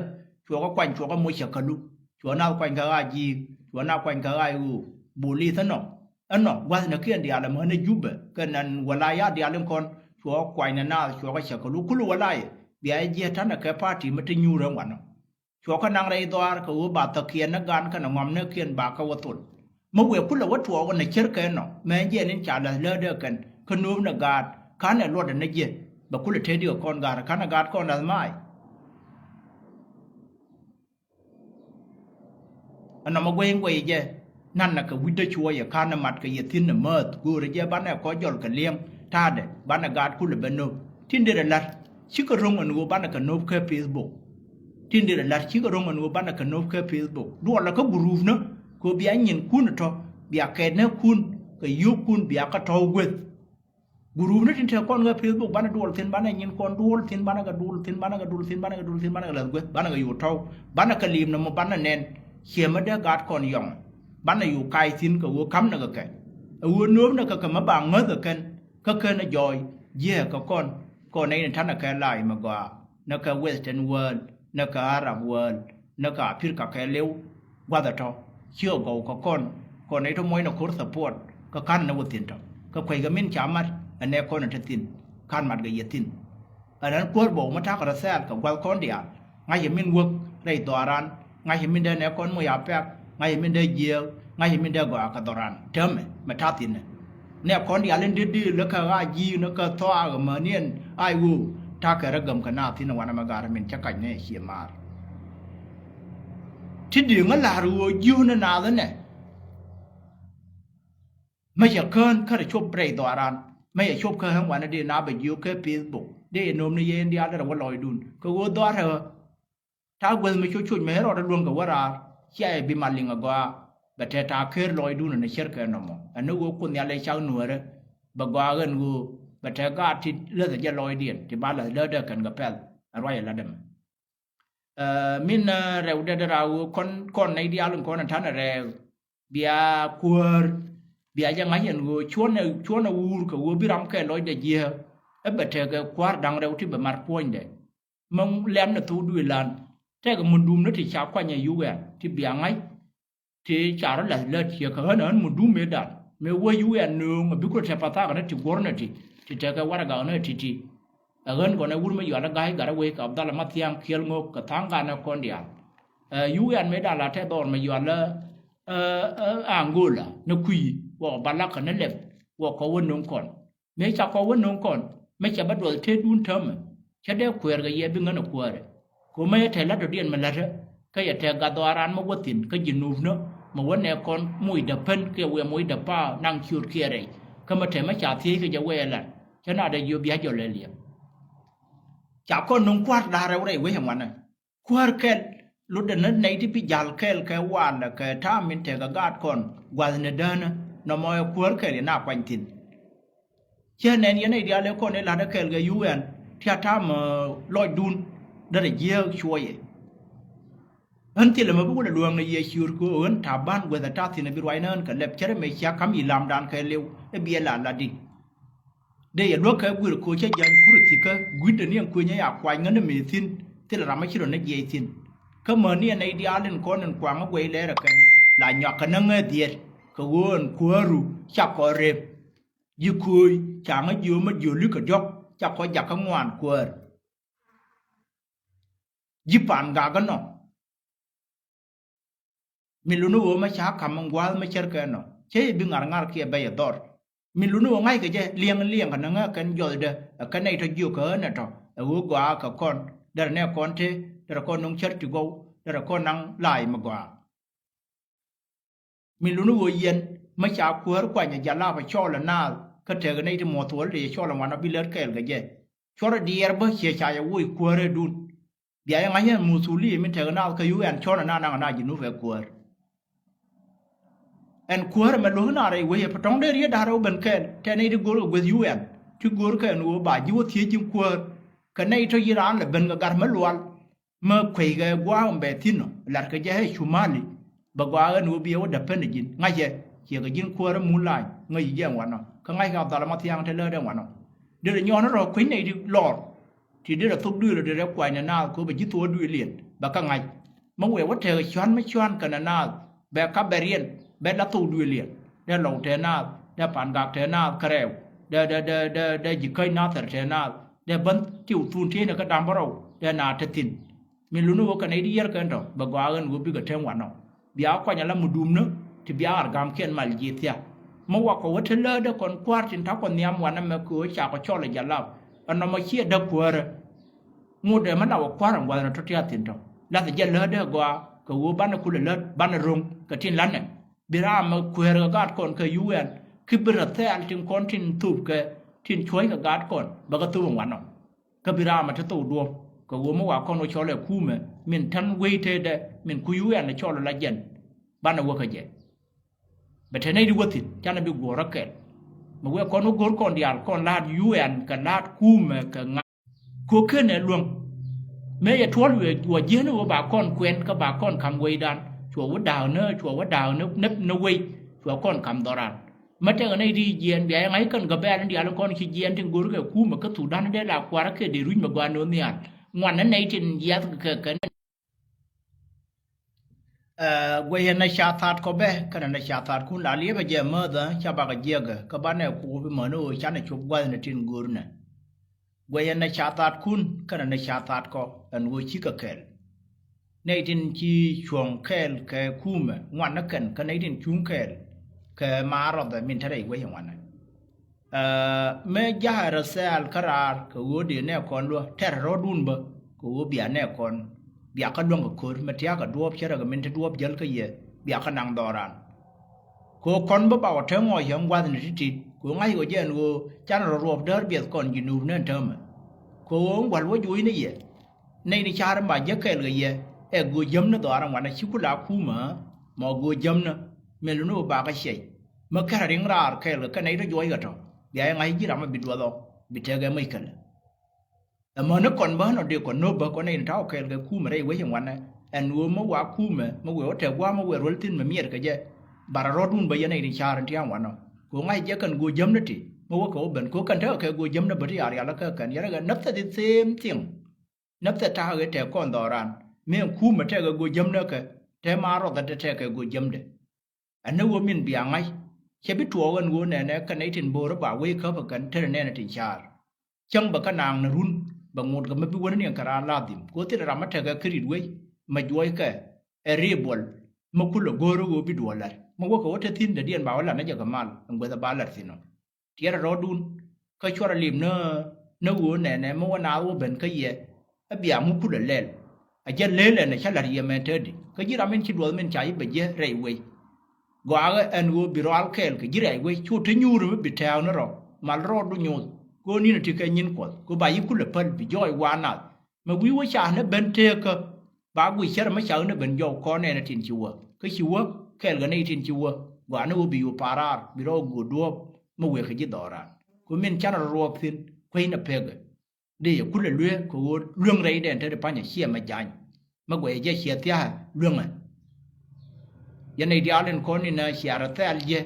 Cuɔ kɛ kuany cuɔ kɛ moc cɛ kälu. Cuɔ nath kuany kɛ ɣaa ji̱i̱k cuɔ nath kuany kɛ ɣaa i̱ ɣöö bolith ɛnɔ. Ɛnɔ gua̱thnikiɛn diaal ɛmɛ ni Jubɛ kɛ nɛn wälay ya diaal in kɔn cuɔ kuany ni naath cuɔ kɛ cɛ kɛ luk kul wälay. Bia jiɛt ta̱nɛ kɛ party mi te nyuur ɛn wanɔ. Cuɔ kɛ naŋ rɛy dhɔaar kɛ ɣöö ba thäkiɛn ni gaan kɛnɛ ŋɔamnikiɛn ba kɛ wä thol. Mi wëë kulɛ wä tuɔɔk ɛn ɛ cärkɛ ɛnɔ mɛ jiɛn in ca läth läätdɛ kɛn kä nööpnɛ gaat ka̱nɛ luɔtdɛ ni jiɛ. Bɛ kulɛ tetdi kɛ kɔn gaat ka̱nɛ gaat kɔn läth maay. Ɛnɔmɔ guɛy in guɛy jɛ. Na̱n nɛ kɛ wi̱cdä cuɔyɛ ka̱n nɛ mat kɛ yɛ thi̱n nɛ määth göörä jɛ banɛ kɔ jɔl kɛ li̱eŋ. Ta̱a̱dɛ banɛ gaat kulɛ bɛ nöp tin derɛ la̱t. Cikɛ ro̱ŋ ɛn ɣöö banɛ kɛ nöp kä Facebook. Tin derɛ la̱t cikɛ ro̱ŋ ɛn ɣöö banɛ kɛ nöp kä Facebook duɔlɛ kä group nä. Kɛ ɣöö bia nyinkun tɔ̱ bia kɛɛt nä kun kɛ yio̱o̱kun bia kɛ tɔ̱w gueth. Group ni tin te kɔn kä Facebook banɛ duɔl thi̱n banɛ nyin kɔn duɔl thi̱n banɛ kɛ duɔl thi̱n banɛ kɛ duɔl thi̱n banɛ kɛ duɔl thi̱n banɛ kɛ läth gueth banɛ kɛ yo̱o̱ tɔ̱w. Banɛ kɛ li̱i̱m nɔmɔ banɛ nɛn. Ciɛ mi dee gaat kɔn yɔŋ. Banɛ yo̱o̱ kac thi̱n kɛ ɣöö ka̱m nɛ kɛ kɛ. Ɛ ɣöö nööm nɛ kɛ kɛ mi ba ŋäth ɛ kɛn kä kɛn ɛ jɔɔy. Jiɛɛk kɛ kɔn kɔn nɛy ni ta̱nɛ kɛ la̱a̱c mi gɔaa. Ni kɛ Western world ni kɛ Arab world ni kɛ Apirka kɛɛliw. Gua̱th ɛ tɔ̱ ci ɛ gɔw kɛ kɔn kɔn nɛy tɔ̱ muɔ̱cnɛ ko̱r support. Kä ka̱n ni wä thi̱n tɔ̱ kä kueckɛ min ca mat ɛ nɛ kɔn ɛ te thi̱n. Ka̱n mat kɛ yɛ thi̱n. Ɛn ɛn kuäär bɔw mi ta̱kɛ rɔ thɛɛl kɛ gua̱th kɔn diaal. Ŋa̱cä min wäk rɛy dhɔaaran. Ŋa̱cä min dee nɛ kɔn moc a pɛk. Ŋa̱cä min dee jiääk. Ŋa̱cä min dee gɔaa kɛ dhɔran täämɛ mɛ ta̱thi̱n nɛ. Nɛ kɔn diaal in dee dee lä kɛ ɣaa ji̱i̱k ni kä thɔaak mäni ɛn a i̱ ɣöö ta̱kɛ rɔ gäm kɛ naath thi̱n ɛ wanɛ mɛ ga̱r min cä kac nɛ cie maar. Ti dee ŋä la̱r ɣöö jiöönä naath ɛnɛ. Mä cɛ kään kärɛ cop rɛy dhɔaaran mä cɛ cop kä ɣän wanɛ dee na bɛ jiök kä Facebook. Dee yɛ nööm ni yɛ in diaal derɛ wä lɔcdun kɛ ɣöö dhɔaarɛ ɣä. Ta̱a̱ guäth mi coc coc mɛ rɔɔdɛ luäŋ kɛ wä raar cia yɛ bi mal liŋ agɔaa. Bɛ tɛ ta̱a̱ ker lɔcdun ɛn cärkɛ nɔmɔ ɛn ni ɣöö Kuoth Nhial ɛ cak nuäärä. Bɛ gɔaa ɣän ɣöö bɛ tɛ gaat ti läthɛ jɛ lɔcdiɛn ti ba läth läätdä kɛn kɛ pɛl. Ɛ ruac ɛ la̱t ɛmɛ. Ɛ, min, ɛ, rɛwdɛ dee raar ɣöö kɔn, kɔn nɛy diaal in kɔn in ta̱nɛ rɛɛk bia kuäär, bia jɛ ŋa̱c ɛn ɣöö cuɔ̱nɛ, cuɔ̱nɛ wuur kɛ ɣöö bi ram kɛ lɔcdɛ jiääk. Ɛ bɛ tekɛ kua̱r da̱ŋ rɛw ti bɛ mat puɔ̱nydɛ. Mä lɛmnɛ thok duëëlan tekɛ mundum ni ti ca kuanyɛ yuk ɛn ti bia ŋa̱c. Ti ca rɔ la̱th lät ciɛ kɛ ɣän ɣän mundum mëë dan mëë wä yuk ɛn nööŋ ɛ bik rɔ tɛp pathak ni ti guɔ̱rnɛ ti ti tekɛ warɛgak ni ti ti. Ɛ ɣän kɔn ɛ wur mi yual ɛ ga̱a̱c gat ɛ wec kɛ Abdalla Mathiaŋ kiɛl ŋok kɛ tha̱a̱ŋ ganɛ kɔn diaal. Ɛ, yuk ɛn mëë dan la tɛth dhɔr mi yual ɛ, ɛ, ɛ, Angola ni kui̱ wä kɛ balak kɛ ni lɛp wä kɔ wä nöŋ kɔn. Mëë ca kɔ wä nöŋ kɔn mi cɛ bä duɔth tëëdun täämɛ. Cä dee kuɛɛr kɛ yɛ bi ŋän ɛ kuäärɛ. Kɛ ɣöö mä yɛ tɛth la̱t dɔ̱diɛn mi la̱tä kä yɛ tɛth gat dhɔaaran mi wä thi̱n kä ji̱ nuupnä mi wä nɛɛkɔn mucdä pän kiɛ wiɛ mucdä pa̱a̱ naŋ ciöt kiɛ rɛy. Kä mi tɛth mi ca thiec kɛ jɛ wee ɛ la̱t cä na dee jiök bia jɔl ɛ liɛp. Ca kɔn nuŋ kua̱r da̱a̱r rɛw rɛy wec ɛ ŋuanä. Kuäär kɛl lotdɛ ni nɛy ti bi ja̱l kɛɛl kɛ walɛ kɛ ta̱a̱ min tekɛ gaat kɔn gua̱thni däänä nɔmɔ ɛ kuäär kɛl yɛ na kuany thi̱n. Cä nɛn yɛn nɛy diaal ëë kɔn ëë la̱tdä kɛɛl kɛ U N ti a ta̱a̱ mi lɔcdun derɛ jiääk cuɔyɛ. Ɣän thilɛ mi bi wä lɛ luäŋ ni yɛ ciöör kɛ ɣöö ɣän ta̱a̱ ba̱n guäth a ta̱a̱ thi̱n a bi ruacnä ɣän kɛ lɛp cärɛ mëë cia ka̱m yi̱ lamdan kɛɛliw ɛ biɛ la latdi. Dee yɛ luäk kɛ guir koc cä ja̱ny kur thikä gui̱dɛ ni ɛn kuenyä ya kuany ŋän mëë thi̱n thilɛ ram mi ci rɔ ni jiɛc thi̱n. Kä mäni nɛy diaal in kɔn in kuaŋä guɛy lɛɛrɛ kɛn la nyɔakä näŋä dhiɛt kɛ ɣöö ɛn kuääru ca kɔn rep. Ji̱ kööc ca ŋä jiööm mä jiöli kɛ diɔ̱k ca kɔn jakä ŋuan kuäär. Ji̱ pan gak inɔ. Min luni ɣöö mä ca ka̱m in gua̱a̱th mä cärkɛ inɔ cä yɛ bi ŋa̱r ŋa̱r kiɛ bɛc ɛ dhɔr. Min luni ɣöö ŋa̱ckɛ jɛ liɛŋ liɛŋ kɛ näŋä kɛn jɔthdɛ ɛ kɛn nɛy tɔ jiök kɛ ɣän ɛ tɔ ɛ ɣöö gɔaa kɛ kɔn derɛ nɛ kɔn tëë derɛ kɔn nuŋ cär ti gɔw derɛ kɔn naŋ la̱a̱c mi gɔaa. Min luni ɣöö yɛn mä ca kuäär kuanyɛ jalapä cɔɔlɛ naath kä tekɛ nɛy ti muɔth thuɔl ti cɛ cɔɔlɛ ŋuanɔ bi lät kɛɛl kɛ jɛ. Cuɔrɛ diɛɛr bä ciɛ ca yɛ woc kuäärä dun. Bia yɛ ŋa̱c ɛn muthuli mi tekɛ naath kä U N cɔɔnɛ na naŋ na ji̱ nup ɛ kuäär. Ɛn kuäär ɛmɛ luäk na rɛy wec ɛ pɛ tɔ̱ŋ dee riet da̱rɛ wä ben kɛɛl tɛ nɛy ti go̱r kɛ gueth U N ti go̱r kɛ ɛn ɣöö ba ji̱ wä thiec ji̱n kuäär. Kɛ nɛy tɔ yi raan lɛ ben kɛ gat mä lual. Mä kueykɛ gua̱a̱k in bɛ thi̱n ɔ latkɛ jɛ ɛ cumali. Bɛ gɔaa ɣän ɣöö bi yɛ wä däpän ɛ ji̱n ŋa̱cɛ ciɛ kɛ ji̱n kuäärä mun la̱a̱ny ŋäc ji̱ jɛ ɛn wanɔ kä ŋa̱ckɛ a dhal ɛ ma thia̱a̱ŋ te läätdɛ ɛn wanɔ. Derɛ nyɔɔn rɔ kuec nɛy ti lɔr. Ti derɛ thok duëël ɔ derɛ kuany nɛ naath kɛ ɣöö bɛ ji̱ thok duëël liɛn bɛ kä ŋa̱c. Mä wëë wä tekɛ cua̱n mä cua̱n kɛnɛ naath bɛ ka̱p bɛ riɛn bɛ la thok duëël liɛn. Dee lɔw tëë naath dee pan gak tëë naath kärɛw dee dee dee dee dee ji̱ käc naath thɛr tëë naath. Dee bän tiw thun tieyni kä da̱ŋ bärɔw dee na te thi̱n. Min luni ɣöö kɛ nɛy ti yär kɛn tɔ bɛ gɔaa ɣän ɣöö bikɛ tem wanɔ. Bia kuany ala mi duumni ti bia ɣar ga̱mkiɛn mal ji̱ thia̱k. Mi wakɔ wä te läätdä kɔn kua̱r tin ta̱kɔ nhiam wanɛ mɛ kɛ ɣöö cakɔ cɔl ɛ jalap. Ɛnɔmɔ ciɛ däk kuäärä. Ŋot ɛ mi la wä kua̱r ɛn gua̱thni tɔ tiath thi̱n tɔ lath jɛ läätdä gɔaa kɛ ɣöö banɛ kulɛ lät banɛ ro̱ŋ kɛ tin la̱tnɛ. Bi raam ɛ kueer kɛ gaat kɔn kɛ U N ki bi rɛ thɛɛl tin kɔn tin thop kɛ tin cuɔ̱c kɛ gaat kɔn bɛ kɛ thop in wanɔ. Kä bi raam ɛ te thok duɔ̱ɔ̱p kɛ ɣöö mi wa kɔn wä cɔl ɛ kumɛ min tän wec tëëdɛ min ku U N ɛ cɔl ɛ la jɛn. Banɛ wä kä jɛ bɛ te nɛy di wä thi̱n canɛ bi guɔ̱ɔ̱r rɔ kɛl. Mi wee kɔn wä go̱r kɔn diaal kɔn la̱a̱t U N kɛ la̱a̱t kumɛ kɛ ŋa̱. Kɛ ɣöö kenɛ luäŋ mëë yɛ tuɔ̱l wä jiäkni ɣöö ba kɔn kuɛn kä ba kɔn ka̱m wecdan. Cuɔ wä da̱a̱k ni cuɔ wä da̱a̱k ni ni wec cuɔ kɔn ka̱m dhɔran. Mä tɛkɛ nɛy ti jiɛɛn bia yɛ ŋa̱c kɛn gabɛɛl in diaal in kɔn ci jiɛɛn tin go̱rkɛ kumɛ kä thukdan in dee la kua̱rä kɛ dee ruc mɛ gɔaa ni ɣöö nhial. Ŋuan ni nɛy tin jiath kɛ kɛ nɛn. Ɛ, guɛcɛ nɛ ca thatkɔ bɛ kɛnɛ nɛ ca thatkun la liepɛ jɛ mäthä ca bakɛ jiɛkɛ kä banɛ kuɔp imäni ɣöö canɛ cop gua̱thni tin go̱rnɛ. Guɛcɛ nɛ ca thatkun kɛnɛ nɛ ca thatkɔ ɛn ɣöö cikɛ kɛl. Nɛy tin ci cuɔ̱ŋ kɛɛl kɛ kumɛ ŋuan ni kɛn kä nɛy tin cuŋ kɛɛl kɛ maar rɔthɛ min te rɛy guɛcɛ ŋuanɛ. Ɛ, mëë ja̱a̱ rɛ thɛɛl kä raar kɛ ɣöö dee nɛ kɔn luä tɛr rɔ̱dun bä kɛ ɣöö bia nɛ kɔn bia kä luäŋ kɛ ko̱r mɛ tia̱a̱ kɛ duɔ̱ɔ̱p cärɛ kɛ min te duɔ̱ɔ̱p jäl kä yɛ bia kä naŋ dhɔran. Kɛ ɣöö kɔn bä ba wä te ŋɔɔc yɛ ŋua̱thni ti̱ti̱ kɛ ɣöö ŋa̱c ɣöö jɛ ɛn ɣöö canɛ rɔ ruɔ̱p däär biɛth kɔn ji̱ nuupni ɛn täämɛ. Kɛ ɣöö in gua̱l wä juɔ̱cni yɛ. Nɛy ni ca̱r in ba jek kɛɛl kɛ yɛ ɛ go̱o̱c jämni dhɔaar in wanɛ ci ku la kumɛ. Mɔ go̱o̱c jämni min luni wä bakä ciɛc. Mi kärɛ riŋ raar kɛɛl kɛ kɛ nɛy tɔ juɔ̱c kɛ tɔ bia jɛ ŋa̱c ji̱ ram mi bi duɔth ɔ bi tekɛ mec kälɛ. Ɛmɔ ni kɔn bä nɔ dee kɔn no̱p bä kɔn nɛy ni ta̱wä kɛɛl kɛ kumɛ rɛy wec in wanɛ. Ɛn ɣöö mi wa kumɛ mi wëë wä tɛk gua̱a̱m mi wëë ruel thi̱n mi miɛt kɛ jɛ. Barɛ rɔ̱dun bä yɛn nɛy ni ca̱r in tia̱a̱ŋ wanɔ. Kɛ ɣöö ŋa̱c jɛ kɛn go̱o̱c jämni ti mi wä kɛ wä ben kɛ ɣöö kɛn tekɛ kɛ go̱o̱c jämni bä ti a rial kä kɛn yɛn rɛ kɛ näpthɛ the same thing. Näpthɛ ta̱a̱ ɣöö tɛk kɔn dhɔran mi ɛn kumɛ tekɛ go̱o̱c jämni kɛ te ma rɔth ɛ te tekɛ go̱o̱c jämdɛ. Ɛn ni ɣöö min bia ŋa̱c cɛ bi tuɔɔk ɛn ɣöö nɛnɛ kɛ nɛy tin bo̱o̱rä ba wec käp ɛ kɛn te nɛnɛ tin ca̱r. Cäŋ bɛ kä naaŋ ni run bɛ ŋot kɛ mi bi wäni niɛn kɛ raan ladhim kɛ ɣöö thilɛ ram mi tekɛ kä ri̱t wec mɛ juɔckɛ. Ɛ ribuɔl mi kulɛ go̱o̱rä ɣöö bi duɔl la̱t mi wäkɛ wä te thi̱n dädiɛn ba wä la̱t ni jɛ kɛ mal ɛn guäth ɛ ba la̱t thi̱n ɔ. Tiɛɛrɛ rɔɔdun kä cuarɛ lim ni ni ɣöö nɛnɛ mi wä naath wä ben kä yɛ. Ɛ bia mi kulɛ lɛl. A jɛ lëël ɛn ɛ cä la̱t yɛ mɛn te di kä ji̱ ram in ci duɔth min ca ji̱ bɛ jiɛ rɛy wec. Gɔaakä ɛn ɣöö bi rɔal kɛɛl kɛ ji̱ rɛy wec cu te nyuur mi bi tɛ̈ɛ̈u ni rɔ mal rɔɔdu nyoth. Kɛ ɣöö ni̱n ɛ ti kɛ nyin kuɔth kɛ ɣöö ba ji̱ kulɛ päl bi jɔɔc waan nath. Mɛ wi̱i̱ wä ca ni ben teekä ba guic cär mɛ cak ni ben jɔw kɔn nɛɛnɛ tin ci wä kä ci wä kɛɛl kɛ nɛy tin ci wä. Gɔaa ni ɣöö bi yo̱o̱ pa̱a̱r raar bi rɔ go̱o̱r duɔ̱ɔ̱p mɛ wëë kɛ ji̱ dhɔɔran. Kɛ ɣöö min canɛ rɔ ruɔɔp thi̱n kuecnɛ pekɛ. Dee yɛ kulɛ lueek kɛ ɣöö lueŋ rɛydɛn te di pa̱nyɛ ciɛ mɛ jany. Mɛ guɛcɛ jɛ ciɛ thia̱a̱ lueŋɛ. Yɛn nɛy diaal in kɔn in ɛ ciaarɛ thɛɛl jɛ.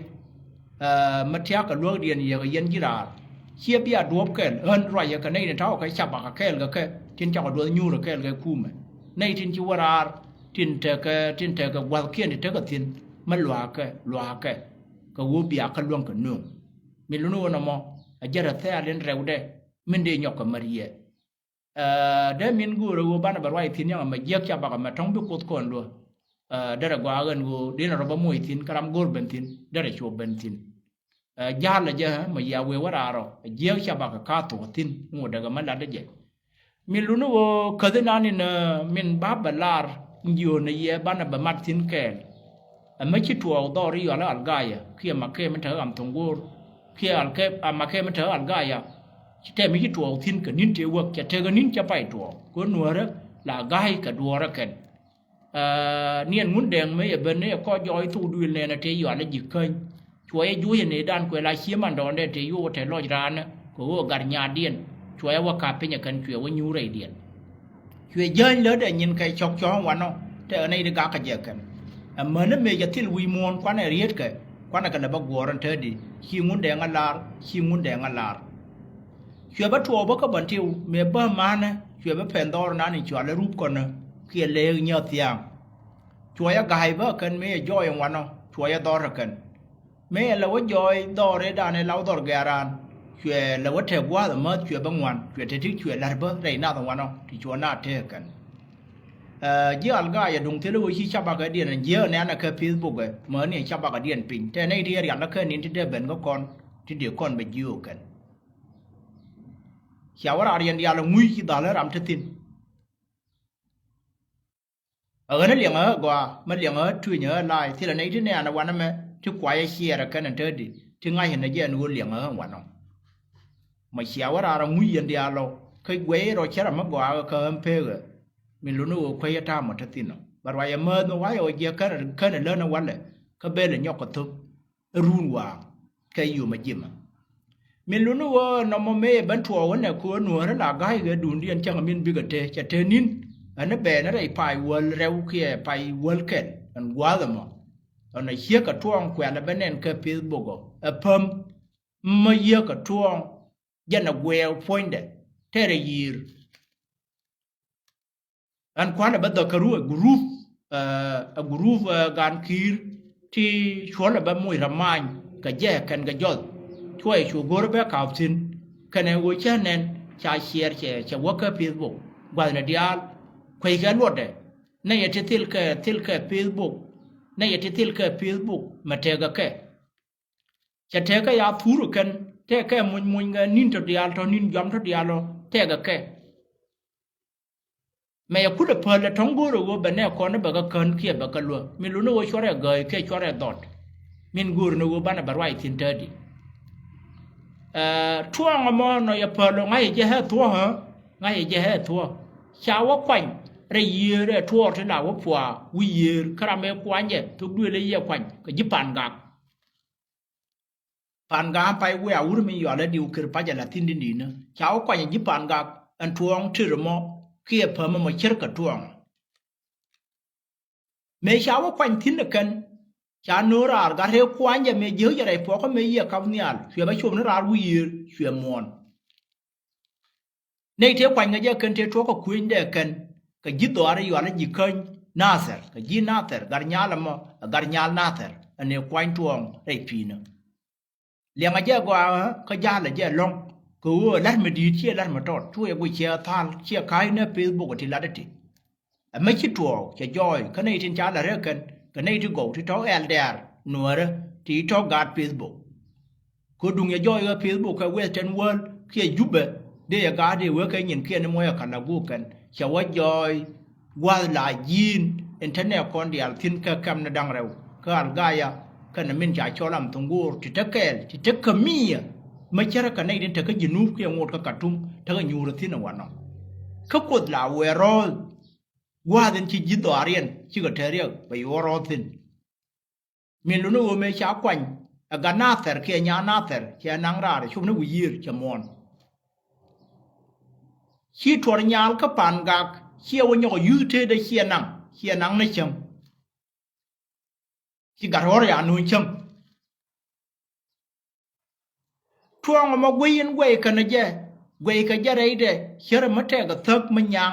Ɛ, mɛ tia̱a̱ kɛ luäkdiɛn yɛ kɛ yɛn ji̱ raar. Ciɛ bia duɔ̱ɔ̱p kɛl ɣän ruacɛ kɛ nɛy tin ta̱wä kɛ capak kɛ kɛɛl kɛ kɛ tin cakɔ duɔth nyuurɛ kɛɛl kɛ kumɛ. Nɛy tin ci wä raar tin tekɛ tin tekɛ gua̱thkiɛn ti tekɛ thi̱n. Mɛ lua̱a̱kɛ lua̱a̱kɛ kɛ ɣöö bia kä luäŋ kɛ nööŋ. Mi luni ɣöö nɔmɔ a jɛrɛ thɛɛl in rɛwdɛ. Min dee nyɔk kɛ mär yɛ. Ɛ, dee min go̱o̱rä ɣöö banɛ bɛ ruac thi̱n yaŋ ɛmɛ jiäk ca bakɛ mɛ tɔ̱ŋ bi Kuoth kɔn luɔ. Ɛ, derɛ gɔaa ɣän ɣöö dee nɛ rɔ bä moc thi̱n kä ram go̱o̱r ben thi̱n derɛ cuɔp ben thi̱n. Ɛ, ja̱a̱lɛ jɛ ɛ mɛ yia wëë wä raar ɔ ɛ jiäk ca bakɛ ka̱a̱th thok thi̱n ŋot däkɛ mɛ latdä jɛ. Min luni ɣöö käthi nan in, ɛ, min ba bɛ lar in jiöön ɛ yɛ banɛ bɛ mat thi̱n kɛɛl. Ɛ mi ci tuɔɔk dhɔr i̱ yɔal i̱ Algaya kiɛ Makɛ mi te ɣam thoŋ go̱o̱r kiɛ Alkɛ, a Makɛ mi te Algaya. Ci tɛm mi ci tuɔɔk thi̱n kɛ ni̱n tëë wäk cɛ tekɛ ni̱n cɛ pay tuɔɔk kɛ nuäärä la ga̱a̱c kɛ duɔɔrä kɛn. Ɛ, niɛn Ŋundɛŋ mëë yɛ ben ni yɛ kɔc jɔɔc thok duëël nɛɛnɛ tëë yɔal i̱ ji̱ käny. Cuɔ yɛ juɔ̱c ɛ nëëdan kuɛ la cie mandɔɔŋdɛ tëë yuɔk ɛ te lɔc raanë kɛ ɣöö gat nyaatdiɛn. Cuɔ yɛ wä ka̱p piny ɛ kɛn cuɛ wä nyuur rɛydiɛn. Cuɛ jäny lätdɛ nyin kɛ cɔk cɔ̱ɔ̱ŋ wanɔ tɛkɛ nɛy ti gak kä jɛ kɛn. Amäni mëë cɛ thil wi̱i̱ muɔ̱ɔ̱n kuanɛ rietkɛ kuanɛ kɛ lɛ bä guɔ̱ɔ̱r ɛn te di ci Ŋundɛŋ a lar ci Ŋundɛŋ a lar. Cuɛ bä tuɔɔk bä kä Bantiu mëë bä ma̱a̱nä cuɛ bä pɛn dhɔr nan in cual ɛ rup kɔnä kiɛ leek nyääk thia̱a̱ŋ. Cuɔ yɛ ga̱a̱c bä kɛn mëë yɛ jɔɔy in wanɔ cuɔ yɛ dhɔr ɛ kɛn. Mëë yɛ lɛ wä jɔɔy dhɔr ëëdan ëë la wä dhɔr gɛ̈ɛ̈r raan. Cuɛ lɛ wä tɛk gua̱a̱th amäth cuɛ bä ŋuan cuɛ te ti cuɛ la̱r bä rɛy nath wanɔ ti cuɔ na tëë kɛn. Ɛ, ji̱ Algaya duŋ thilɛ ɣöö ci cabakädiɛn ɛn jiääk nɛ̈nɛ kɛ Facebook ɛ mäni ɛ cabakädiɛn piny tɛ nɛy ti yɛ rial ɛ kɛ ni̱n ti dee ben kä kɔn ti dee kɔn bɛ jiöök kɛn. Cia wä raar yɛn diaal ɛ ŋui̱c ci dhal ɛ ram te thi̱n. Ɛ ɣän ɛ liɛŋ ɛ ɣä gɔaa mä liɛŋ ɛ ɣä tueny ɛ ɣä la̱a̱c thilɛ nɛy ti nɛ̈ɛ̈n ɛ wanɛ mɛ ti kuay ɛ ciɛɛr ɛ kɛn ɛ te di ti ŋa̱c ɛ nɛ jɛ ɛn ɣöö liɛŋ ɛ ɣä wanɔ. Mɔ cia wä raar ɛ ŋuc yɛn diaal ɔ kä guɛy rɔ cä ram mi gɔaa kä ɣän peek ɛ. Min luni ɣöö kuec ɛ ta̱a̱ mɔ te thi̱n ɔ bɛ ruac ɛ määth mi wa̱c ɛ ɣöö jiɛ kän ɛ län ɛ walɛ kä bel ɛ nyɔk kɛ thöp. Ɛ run waaŋ kɛ yom ɛ jimɛ. Min luni ɣöö nɔmɔ mëë ben tuɔɔk ɣän ɛ köö nuäärä la ga̱a̱c ɣɛ duundiɛn cäŋ min bikɛ te cɛ te ni̱n. Ɛn ɛ bɛɛn rɛy pay wäl rɛw kiɛ pay wäl kɛl ɛn gua̱a̱th ɛmɔ. Ɛn ɛ ciek kɛ tuɔɔŋ kuɛl ɛ ben nɛn kɛ Facebook ɔ ɛ päm. Mä yiëë kɛ tuɔɔŋ jɛn ɛ guɛɛw puɔ̱nydɛ tɛrɛ yi̱i̱r. Ɛn kua̱n ɛ bä dhäkäru ɛ gurup, ɛ gurup ɛ gan ki̱i̱r ti cuɔ̱l ɛ bä moc rɛ ma̱a̱ny kɛ jɛ kɛn kɛ jɔth. Cuɔyɛ cu go̱r ɛ bɛ ka̱p thi̱n kɛnɛ ɣöö cä nɛn ca ciɛɛr cɛ cɛ wäk kä Facebook gua̱thni diaal. Kueckɛ luɔtdɛ nɛy ɛ ti thil kɛ thil kɛ Facebook. Nɛy ɛ ti thil kɛ Facebook mɛ tëëkɛ kɛ. Cɛ tëëkɛ ya thur ɛ kɛn tëëkɛ muny muny kɛ ni̱n tɔ diaal tɔ ni̱n juam tɔ diaal ɔ tëëkɛ kɛ. Mɛ yɛ kulɛ päl ɛ tɔ̱ŋ go̱o̱rɛ ɣöö bɛ nɛ kɔn ni bɛ kɛ kän kiɛ bɛ kɛ luäk min luni ɣöö cuarɛ gääy kiɛ cuarɛ dhɔt. Min go̱o̱rɛ ni ɣöö banɛ bɛ ruac thi̱n täädi. Ɛ tuɔɔŋ ɛmɔ nɔ yɛ päl ɔ ŋa̱c yɛ jɛ ɛ thuɔ̱ɔ̱k ɣä. ŋa̱cɛ jɛ ɛ thuɔ̱k. Ca wä kuany rɛy yiëër ɛ tuɔɔr ti la wä puaa wi̱i̱ yiëër kä ram ëë kuanyɛ thok duëël ëë yɛ kuany kɛ ji̱ Pangak. Pangak pay wëë a wur mi yual ɛ diw kër pacɛ la thi̱n di̱n di̱n ni ca wä kuany ji̱ Pangak ɛn tuɔɔŋ tër mɔ kiɛ päm mɔ cär kɛ tuɔɔŋ. Mëë ca wä kuany thi̱n ɛ kɛn ca no̱o̱ŋ raar gat rɛy kuanyɛ mëë jiäk jɛ rɛy puɔkä mëë yiëë kap nhial cuɛ bä cop ni raar wi̱i̱ yiëër cuɛ muɔ̱ɔ̱n. Nɛy tëë kuanykɛ jɛ kɛn tëë tuɔɔk kɛ kuënydɛ kɛn kɛ ji̱ dhɔaar i̱ yual i̱ ji̱ käny Nathɛr kɛ ji̱ Nathɛr gat nyal ɛmɔ ɛ gat nyal Nathɛr ɛn ëë kuany tuɔɔŋ rɛy pi̱i̱nä. Liɛŋɛ jɛ gɔaa kä ja̱a̱lɛ jɛ lɔ̱ŋ kɛ ɣöö ɛ la̱t mi di̱i̱t ciɛ la̱t mi tɔt cuɛ guic ciɛ thal ciɛ ka̱c ni Facebook ti latdä ti. Ɛ mi ci tuɔɔk cɛ jɔɔy kä nɛy tin ca la̱t rɛ kɛn kɛ nɛy ti gɔw ti tɔ̱ ɛl dɛɛr nuäärä ti tɔ̱ gaat Facebook. Kä duŋ yɛ jɔɔc ɣä Facebook kɛ Western World kiɛ Jubɛ dee yɛ gaat dee wee kɛ nyin kiɛ ni muɔc ɛ ka̱n la guuk kɛn cɛ wä jɔɔy gua̱th la ji̱n in te nɛ kɔn diaal thi̱n kɛ kɛm ni da̱ŋ rɛw kä Algaya kɛnɛ min ca cɔl am thuŋ go̱o̱r ti te kɛɛl ti te kä mi̱i̱. Mä cärä kɛ nɛy tin te kä Jinub kiɛ ŋot kä Katum te kä nyuur thi̱n ɛ wanɔ. Kä Kuoth la wëë rɔ̱ɔ̱l gua̱a̱th in ci ji̱ dhɔaariɛn cikɛ te riɛk bɛ yuɔr rɔ̱ɔ̱l thi̱n. Min luni ɣöö mëë ca kuany ɛ gat Nathɛr kiɛ nyan Nathɛr ciɛ naŋ raar cop ni wi̱i̱ yiër cɛ muɔ̱ɔ̱n. Ci tuɔr nyal kä Pangak ciɛ wä nyɔk ɛ yuth teetdɛ ciɛ naŋ ciɛ naŋ ni cäŋ. Ci gat ɣɔr ya nuny cäŋ. Tuɔɔŋ ɛmɔ guiy in guɛy kɛn ɛ jɛ guɛy kɛ jɛ rɛydɛ cärɛ mi tɛk ɛ thäk mi nyaŋ.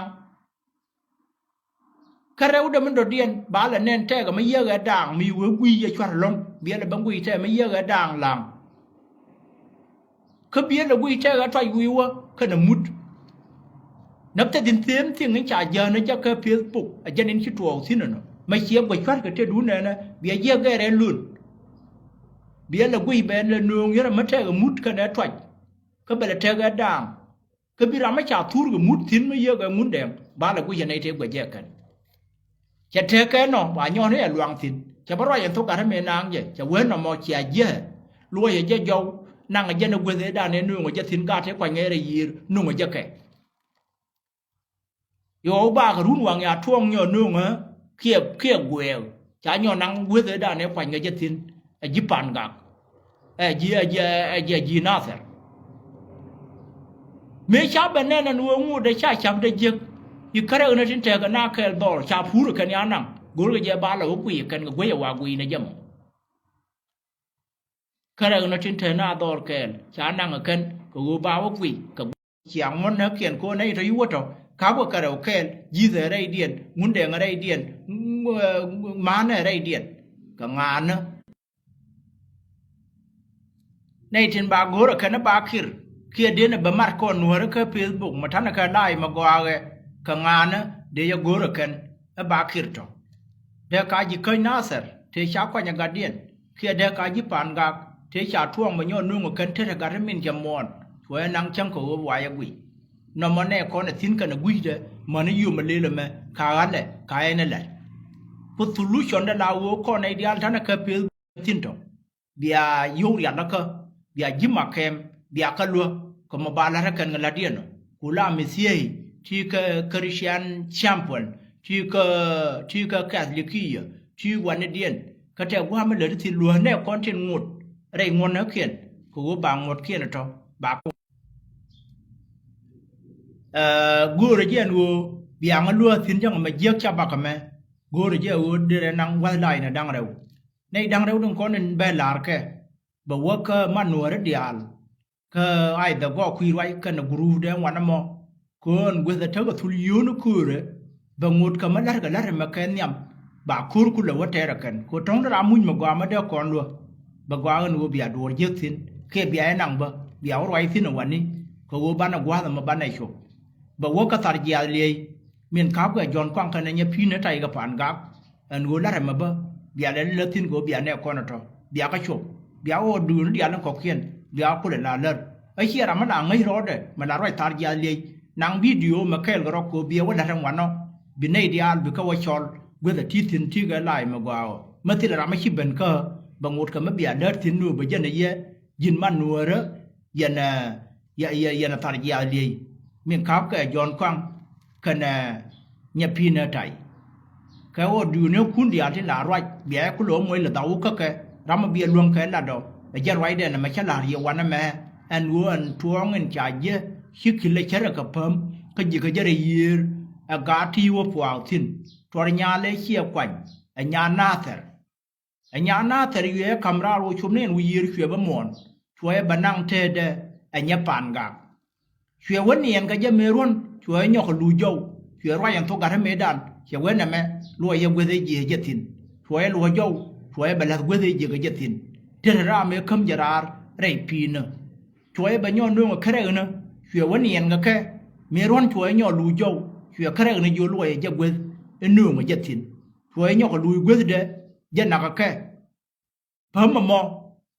Kä rɛwdɛ mi dɔ̱diɛn ba lɛ nɛn tɛkɛ mi yiëk ɛ daaŋ mi wee guiy yɛ cua̱r ɛlɔ̱ŋ biɛl ɛ ben guiy tɛkɛ mi yiëk ɛ daaŋ la̱a̱ŋ. Kä biɛl ɛ guiy tɛkɛ tuac wi̱i̱ wä kɛnɛ mut. Näk thil thi̱n them thi̱ŋ in ca jään ɛ jɛ kä Facebook ɛ jɛn in ci tuɔɔk thi̱n ɛnɔ mɛ ciɛ guɛ cua̱rkɛ tetdun ɛnɛ biɛ jiɛk gɛɛr ɛ lon. Biɛl ɛ guiy bɛ lɛ nööŋ yɛn ɛ mi tɛkɛ mut kɛnɛ tuac. Kä bɛ lɛ tɛkɛ daaŋ. Kä bi ram mi ca thur kɛ mut thi̱n mi yiëk ɛ Ŋundɛŋ ba lɛ guic ɛ nɛy tëë guɛc jɛ kɛn. Cɛ tekɛ nɔ ba nyɔ̱ɔ̱n i̱ ɛ luaŋ thi̱n cɛ bä ruac ɛn thok gat mi naaŋ jɛ cɛ wee nɔmɔ cia jiɛ. Luɔcɛ jɛ jɔw naŋɛ jɛ ni gueth ëëdan ëë nööŋɛ jɛ thi̱n gat i̱ kuany ŋɛɛr ɛ yiër nööŋɛ jɛ kɛ. Yɔw bakɛ run waŋ ya tuɔɔŋ nyɔ nööŋä kiɛ kiɛ guɛɛk ca nyɔ naŋ gueth ëëdan ëë kuany ŋɛ jɛ thi̱n ɛ ji̱ Pangak. Ɛ ji̱ ɛ ji̱ ɛ ji̱ ɛ ji̱ Nathɛr. Mëë ca bɛ nɛn ɛn ɣöö ŋot ɛ ca ca̱pdɛ jiäk i̱ kärɛ ɣän ɛ tin tɛkɛ na kɛɛl dhɔl ca pur ɛ kɛn ya naŋ go̱rkɛ jɛ ba lɛ wä kuiy ɛ kɛn kɛ guec ɛ wa guiy nɛ jɛ mɔ. Kärɛ ɣän ɛ tin tɛkɛ na dhɔl kɛɛl ca naŋ ɛ kɛn kɛ ɣöö ba wä kuiy kɛ guic ciaŋ ŋuɔ̱n nä kiɛn ko̱n nɛ itɔ i̱ wä tɔ ka̱pkɛ kärɛ ɣä kɛɛl ji̱thɛ rɛydiɛn Ŋundɛŋ rɛydiɛn manɛ rɛydiɛn kɛ ŋa̱a̱nä. Nɛy tin ba go̱o̱rä kɛn ɛ ba kir kiɛ den ɛ bɛ mat kɔn nuäärä kä Facebook mɛ ta̱nɛ kɛ la̱a̱c mɛ gɔaaɣɛ kɛ ŋa̱a̱nä dee yɛ go̱o̱rä kɛn ɛ ba kir tɔ. Dee ka ji̱ käny Nathɛr tëë ca kuany ɛ gatdiɛn kiɛ dee ka ji̱ Pangak tëë ca tuɔɔŋ bɛ nyɔɔn nööŋ ɛ kɛn tetɛ gat ɛ min cɛ muɔ̱ɔ̱n cuɛ naŋ cäŋ kɛ ɣöö wayɛ guic. Nɔmɔ nɛ kɔn ɛ thi̱n kɛn ɛ gui̱cdɛ mäni yom ɛ lëël ɛmɛ ka ɣa̱lɛ ka ɛn ɛ lɛr. Ku thulucɔndɛ la ɣöö kɔn nɛy diaal ta̱nɛ kä peth thi̱n tɔ. Bia yio̱w rial kä bia ji̱ makɛm bia kä luäk kɛ mɔ ba la̱t ɛ kɛn kɛ la̱tdiɛn ɔ. Ku la mi thiey ti kä Christian Champel ti kä ti kä Catholic kiɛ ti wanɛdiɛn kä tɛ gua̱a̱m mi lät thi̱n luäk nɛ kɔn tin ŋot rɛy ŋuɔ̱tnäkiɛn kɛ ɣöö ba ŋuɔ̱tkiɛn ɛ tɔ ba kɛ Ɛ, go̱o̱rä jɛ ɛn ɣöö bia ŋä luäk thi̱n cäŋ ɛmɛ jiäk ca bak ɛmɛ. Go̱o̱rä jɛ ɣöö derɛ naŋ wäth la̱a̱c ni da̱ŋ rɛw. Nɛy da̱ŋ rɛw tin kɔn in bɛ la̱r kɛ bɛ wä kä man nuäärä diaal. Kä ay dhɛ gɔɔk kui̱ ruac kɛnɛ guruupdɛ wan ɛmɔ. Köön gueth ɛ tekɛ thul yio̱o̱ni köörä bɛ ŋot kä mi la̱rkɛ la̱r ɛmɛ kɛ nhiam. Ba ko̱r kulɛ wä tɛɛr ɛ kɛn kɛ ɣöö tɔ̱ŋ ni ram muc mi gɔaa mi dee kɔn luäk. Bɛ gɔaa ɛn ɣöö bia duɔɔr jiäk thi̱n kiɛ bia ɛ naŋ bä bia wä ruac thi̱n ɛ wani kɛ ɣöö banɛ gua̱a̱th ɛmɔ banɛ cop. Bɛ wä kä thar jiaath liey min ka̱pkɛ Jɔ̱ɔ̱n kuaŋ kɛnɛ nyɛ pi̱i̱n ɛ tay kɛ Pangak. Ɛn ɣöö la̱t ɛmɛ bä bia lɛ lät thi̱n kɛ ɣöö bia nɛ kɔn ɛ tɔ̱ bia kä cop bia ɣɔɔ duundä diaal in kɔ̱kiɛn bia kulɛ la lär. Ɛ ciɛ ram mi la ŋäc rɔɔdɛ mi la ruac thar jiaath liey naŋ bidio mɛ kɛɛl kɛ rɔ kɛ ɣöö biɛ wä la̱t ɛn wanɔ bi nɛy diaal bi kä wä cɔl gueth ɛ ti̱i̱ thi̱n ti̱i̱ kɛ la̱a̱c mi gɔaa ɣöö mi thilɛ ram mi ci ben kä bɛ ŋot kɛ mi bia lät thi̱n ni ɣöö bɛ jɛn ɛ yɛ ji̱n man nuäärä yɛn ɛ yɛ yɛ yɛn ɛ thar jiaath liey. Min ka̱pkɛ Jɔ̱ɔ̱n Kuaŋ kɛnɛ Nyapinä Tay. Kɛ ɣöö duundɛ kun diaal tin la ruac bia jɛ kulɛ moc lɛ dhau kä kɛ ram mi biɛ luäŋ kɛ lat ɔ. Ɛ jɛn ruacdɛn ɛmɛ cä la̱r yɛ wanɛ mɛ ɛn ɣöö ɛn tuɔɔŋ in ca jiɛ ci kilɛ cärɛ kɛ päm kä ji̱ kɛ jɛ rɛy yiëër. Ɛ gaat ti wä puaak thi̱n tuɔr nyaalɛ ciɛ kuany. Ɛ nyaa Nathɛr. Ɛ nyaa Nathɛr cuɛ ka̱m raar wä cop ni ɛn wi̱i̱ yiër cuɛ bä muɔ̱ɔ̱n. Cuɛ bä naŋ tëëdɛ ɛ nyɛ pa̱a̱n gak. Cuɛ wä niɛn kɛ jɛ mëë ruɔ̱n cuɛ nyɔk kɛ luuc jɔw. Cuɛ ruac ɛn thok gat mëëdan cɛ wee nɛmɛ luɔc yɛ gueth ëë jiëë jɛ thi̱n. Cuɛ luɔc jɔw cuɛ bɛ la̱th gueth ëë jiëë kɛ jɛ thi̱n. Tëë raam ëë käm jɛ raar rɛy pi̱i̱nä. Cuɔyɛ bɛ nyɔk nööŋɛ kärɛknä cuɛ wä niɛn kɛ kɛ mëë ruɔ̱n cuɔyɛ nyɔk luuc jɔw. Cuɛ kärɛknä jiö luɔyɛ jɛ gueth ɛ nööŋɛ jɛ thi̱n. Cuɔyɛ nyɔk kɛ luuc guethdɛ jɛ nak kɛ kɛ. Päm ɛmɔ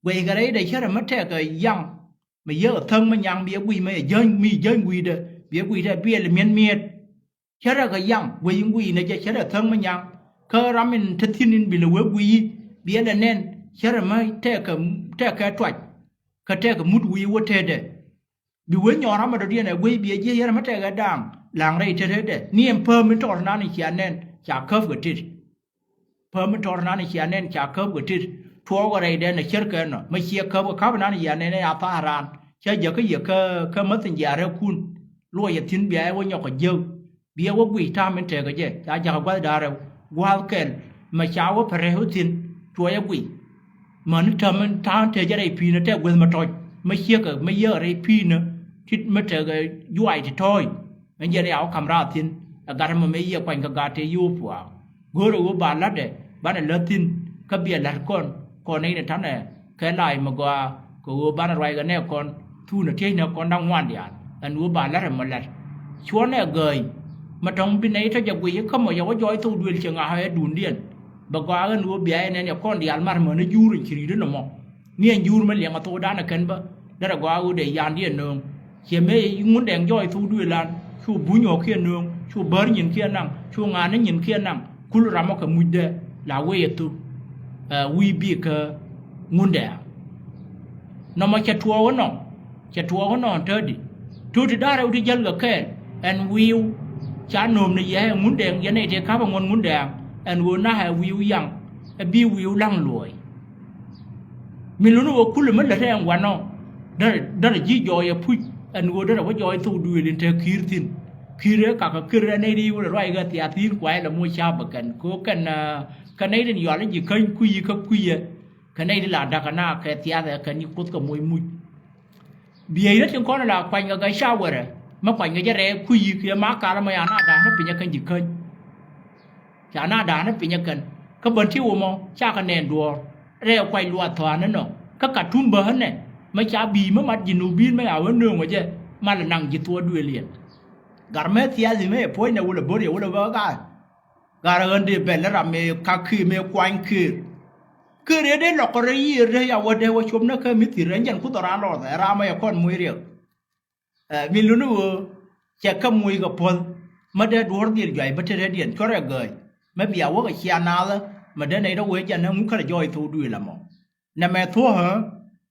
guɛckɛ rɛydɛ cärɛ mi tɛkɛ yaŋ mi yäk ɛ thäŋ mi nyaŋ biɛ guic mi ɛ jäny mi jäny gui̱cdɛ biɛ gui̱cdɛ biɛl mi̱et mi̱et. Cärɛ kɛ yaŋ guic in guic nɛ jɛ cärɛ thäŋ mi nyaŋ. Kä ram in te thi̱n in bi lɛ wee guic i̱ biɛ lɛ nɛn cärɛ mi tɛkɛ tɛkɛ tuac. Kä tɛkɛ mut wi̱i̱ wä tetdɛ. Bi wee nyɔɔn ram a dɔ̱diɛn ɛ guic biɛ jiɛ yɛn ram a tɛkɛ daaŋ la̱ŋ rɛy tetdɛ ni ɛn pääm in tɔɔr nan in cia nɛn ca käp kɛ tet. Päm mi tɔr nan cia nɛn ca käp kɛ tet tuɔɔk rɛydɛn ɛ cär kɛ nɔ mi ciɛ käp kɛ ka̱p nan cia nɛn ɛ a tha̱a̱ raan cä jäkä yɛ kä kä mäth in jiaarɛ kun. Luɔcɛ thi̱n bia ɛ wä nyɔk kɛ jiäk. Biɛ wä guic ta̱a̱m in tekɛ jɛ ca jakä gua̱th da̱rɛ gua̱a̱th kɛl mɛ ca wä pɛrɛ wä thi̱n. Cuɔyɛ guic mäni täm in ta̱a̱ in tekɛ jɛ rɛy pi̱i̱nä tɛk gueth mɛ tɔc mɛ ciekɛ mɛ yiëk rɛy pi̱i̱nä. Tit mɛ tekɛ juac ti tɔ̱ɔ̱c. Ɛn jɛn ɛ a wä ka̱m raar thi̱n ɛ gat ɛmɔ mëë yiëë kuany kɛ gat tëë yio̱o̱p puaak. Go̱o̱rɛ ɣöö ba la̱tdɛ banɛ lät thi̱n kä biɛ la̱t kɔn kɔn nɛy ni ta̱nɛ kɛ la̱a̱c mi gɔaa kɛ ɣöö banɛ ruac kɛ nɛ kɔn. Thuunɛ tiecnɛ kɔn da̱ŋ ŋuan diaal ɛn ɣöö ba la̱t ɛmɔ la̱t. Cuɔnɛ gääny mɛ tɔ̱ŋ bi nɛy tɔ̱ jɛ guic ikä mɔ yɛ wä jɔɔc thok duël cɛ ŋa̱a̱k ɛ duundiɛn. Bɛ gɔaa ɛn ɣöö bia yɛ nɛn yɛ kɔn diaal mar mäni juur in ci ri̱i̱t inɔ mɔ. Ni ɛn juur mi liɛŋ a thokdan ɛ kɛn bä derɛ gɔaa ɣöö dee yandiɛn nööŋ. Ciɛ mëë Ŋundɛŋ jɔɔc thok duëël an cu buny ɣɔ̱kiɛn nööŋ cu bär nyinkiɛn naŋ cu ŋa̱a̱n ni nyinkiɛn naŋ. Kul ram ɔ kɛ mucdɛ la wee yɛ thok. Ɛ wi̱i̱ bikä Ŋundɛŋ. Nɔmɔ cɛ tuɔɔk inɔ cɛ tuɔɔk inɔ tätdi. Tuut ti da̱rɛ wä ti jäl kɛ kɛɛl ɛn wi̱i̱w. Ca nööm ni yɛ ɛ Ŋundɛŋ yɛn nɛy tëë ka̱pɛ ŋuɔ̱n Ŋundɛŋ ɛn ɣöö na̱hɛ wi̱i̱w yaŋ. Ɛ bi wi̱i̱w la̱ŋ luɔ̱ɔ̱c. Mi luni wä kulɛ mi lät ɛn wanɔ. Derɛ derɛ ji̱ jɔɔc ɛ puc ɛn ɣöö derɛ wä jɔɔc thok duëël in te ki̱i̱r thi̱n. Ki̱i̱r ɛ kakä ki̱i̱r ɛ nɛy ri wä lɛ ruac ɣä thiath thi̱n kuay lɛ moc ca̱a̱p ɛ kɛn kɛ ɣöö kɛn. Kɛ nɛy rin yual ji̱ käny kui̱ kä kui̱ ɛ kɛ nɛy ri la da̱k kɛ na kɛ thiath ɛ kɛn i̱ kuoth kɛ moc muc. Bieyä tin kɔn la kuany kɛ gɛ ca wärɛ mi kuany kɛ jɛ rɛɛ kui̱ kɛ ma kal mɔ ya na da̱k ni piny ɛ kɛn ji̱ käny. Ca na da̱a̱n ni piny ɛ kɛn kä bän ti wumɔ cakɛ nɛn duɔ̱ɔ̱r rɛɛ kuac luath thɔ̱a̱n ni nɔ. Kä Katum bä ɣän nɛ mɛ ca bi̱i̱ mä mat ji̱ nubi̱i̱n mä ya ɣän nööŋ ɔ jɛ. Mal ɛ naŋ ji̱ thuɔɔk duëël yɛn. Gar mɛ thiathi mɛ yɛ puɔ̱cnɛ wulɛ bo̱r yɛ wulɛ bä ɣa̱a̱. Gar ɣän dee bɛl ram mɛ kak ki̱i̱r mɛ kuany ki̱i̱r. Ki̱i̱r yɛ dee lɔk kɔ rɛy yiëër dee ya wä dee wä cop nä kä mi thi̱r ɛn jɛn kuth ɔ raan lɔɔth ɛ ram mɛ yɛ kɔn muc riɛk. Ɛ mi luni ɣöö cɛ kä muc kɛ puɔ̱th. Mä dee duɔ̱ɔ̱r dhil juac bä te rɛ̈diɛn cuɔrɛ gääc mä bia wäkɛ cia naathä. Mä dee nɛy rɔ wee jɛn ɛ ŋuk kärɛ jɔɔc thok duëël ɛmɔ. Nɛmɛ thuɔ̱ɔ̱hä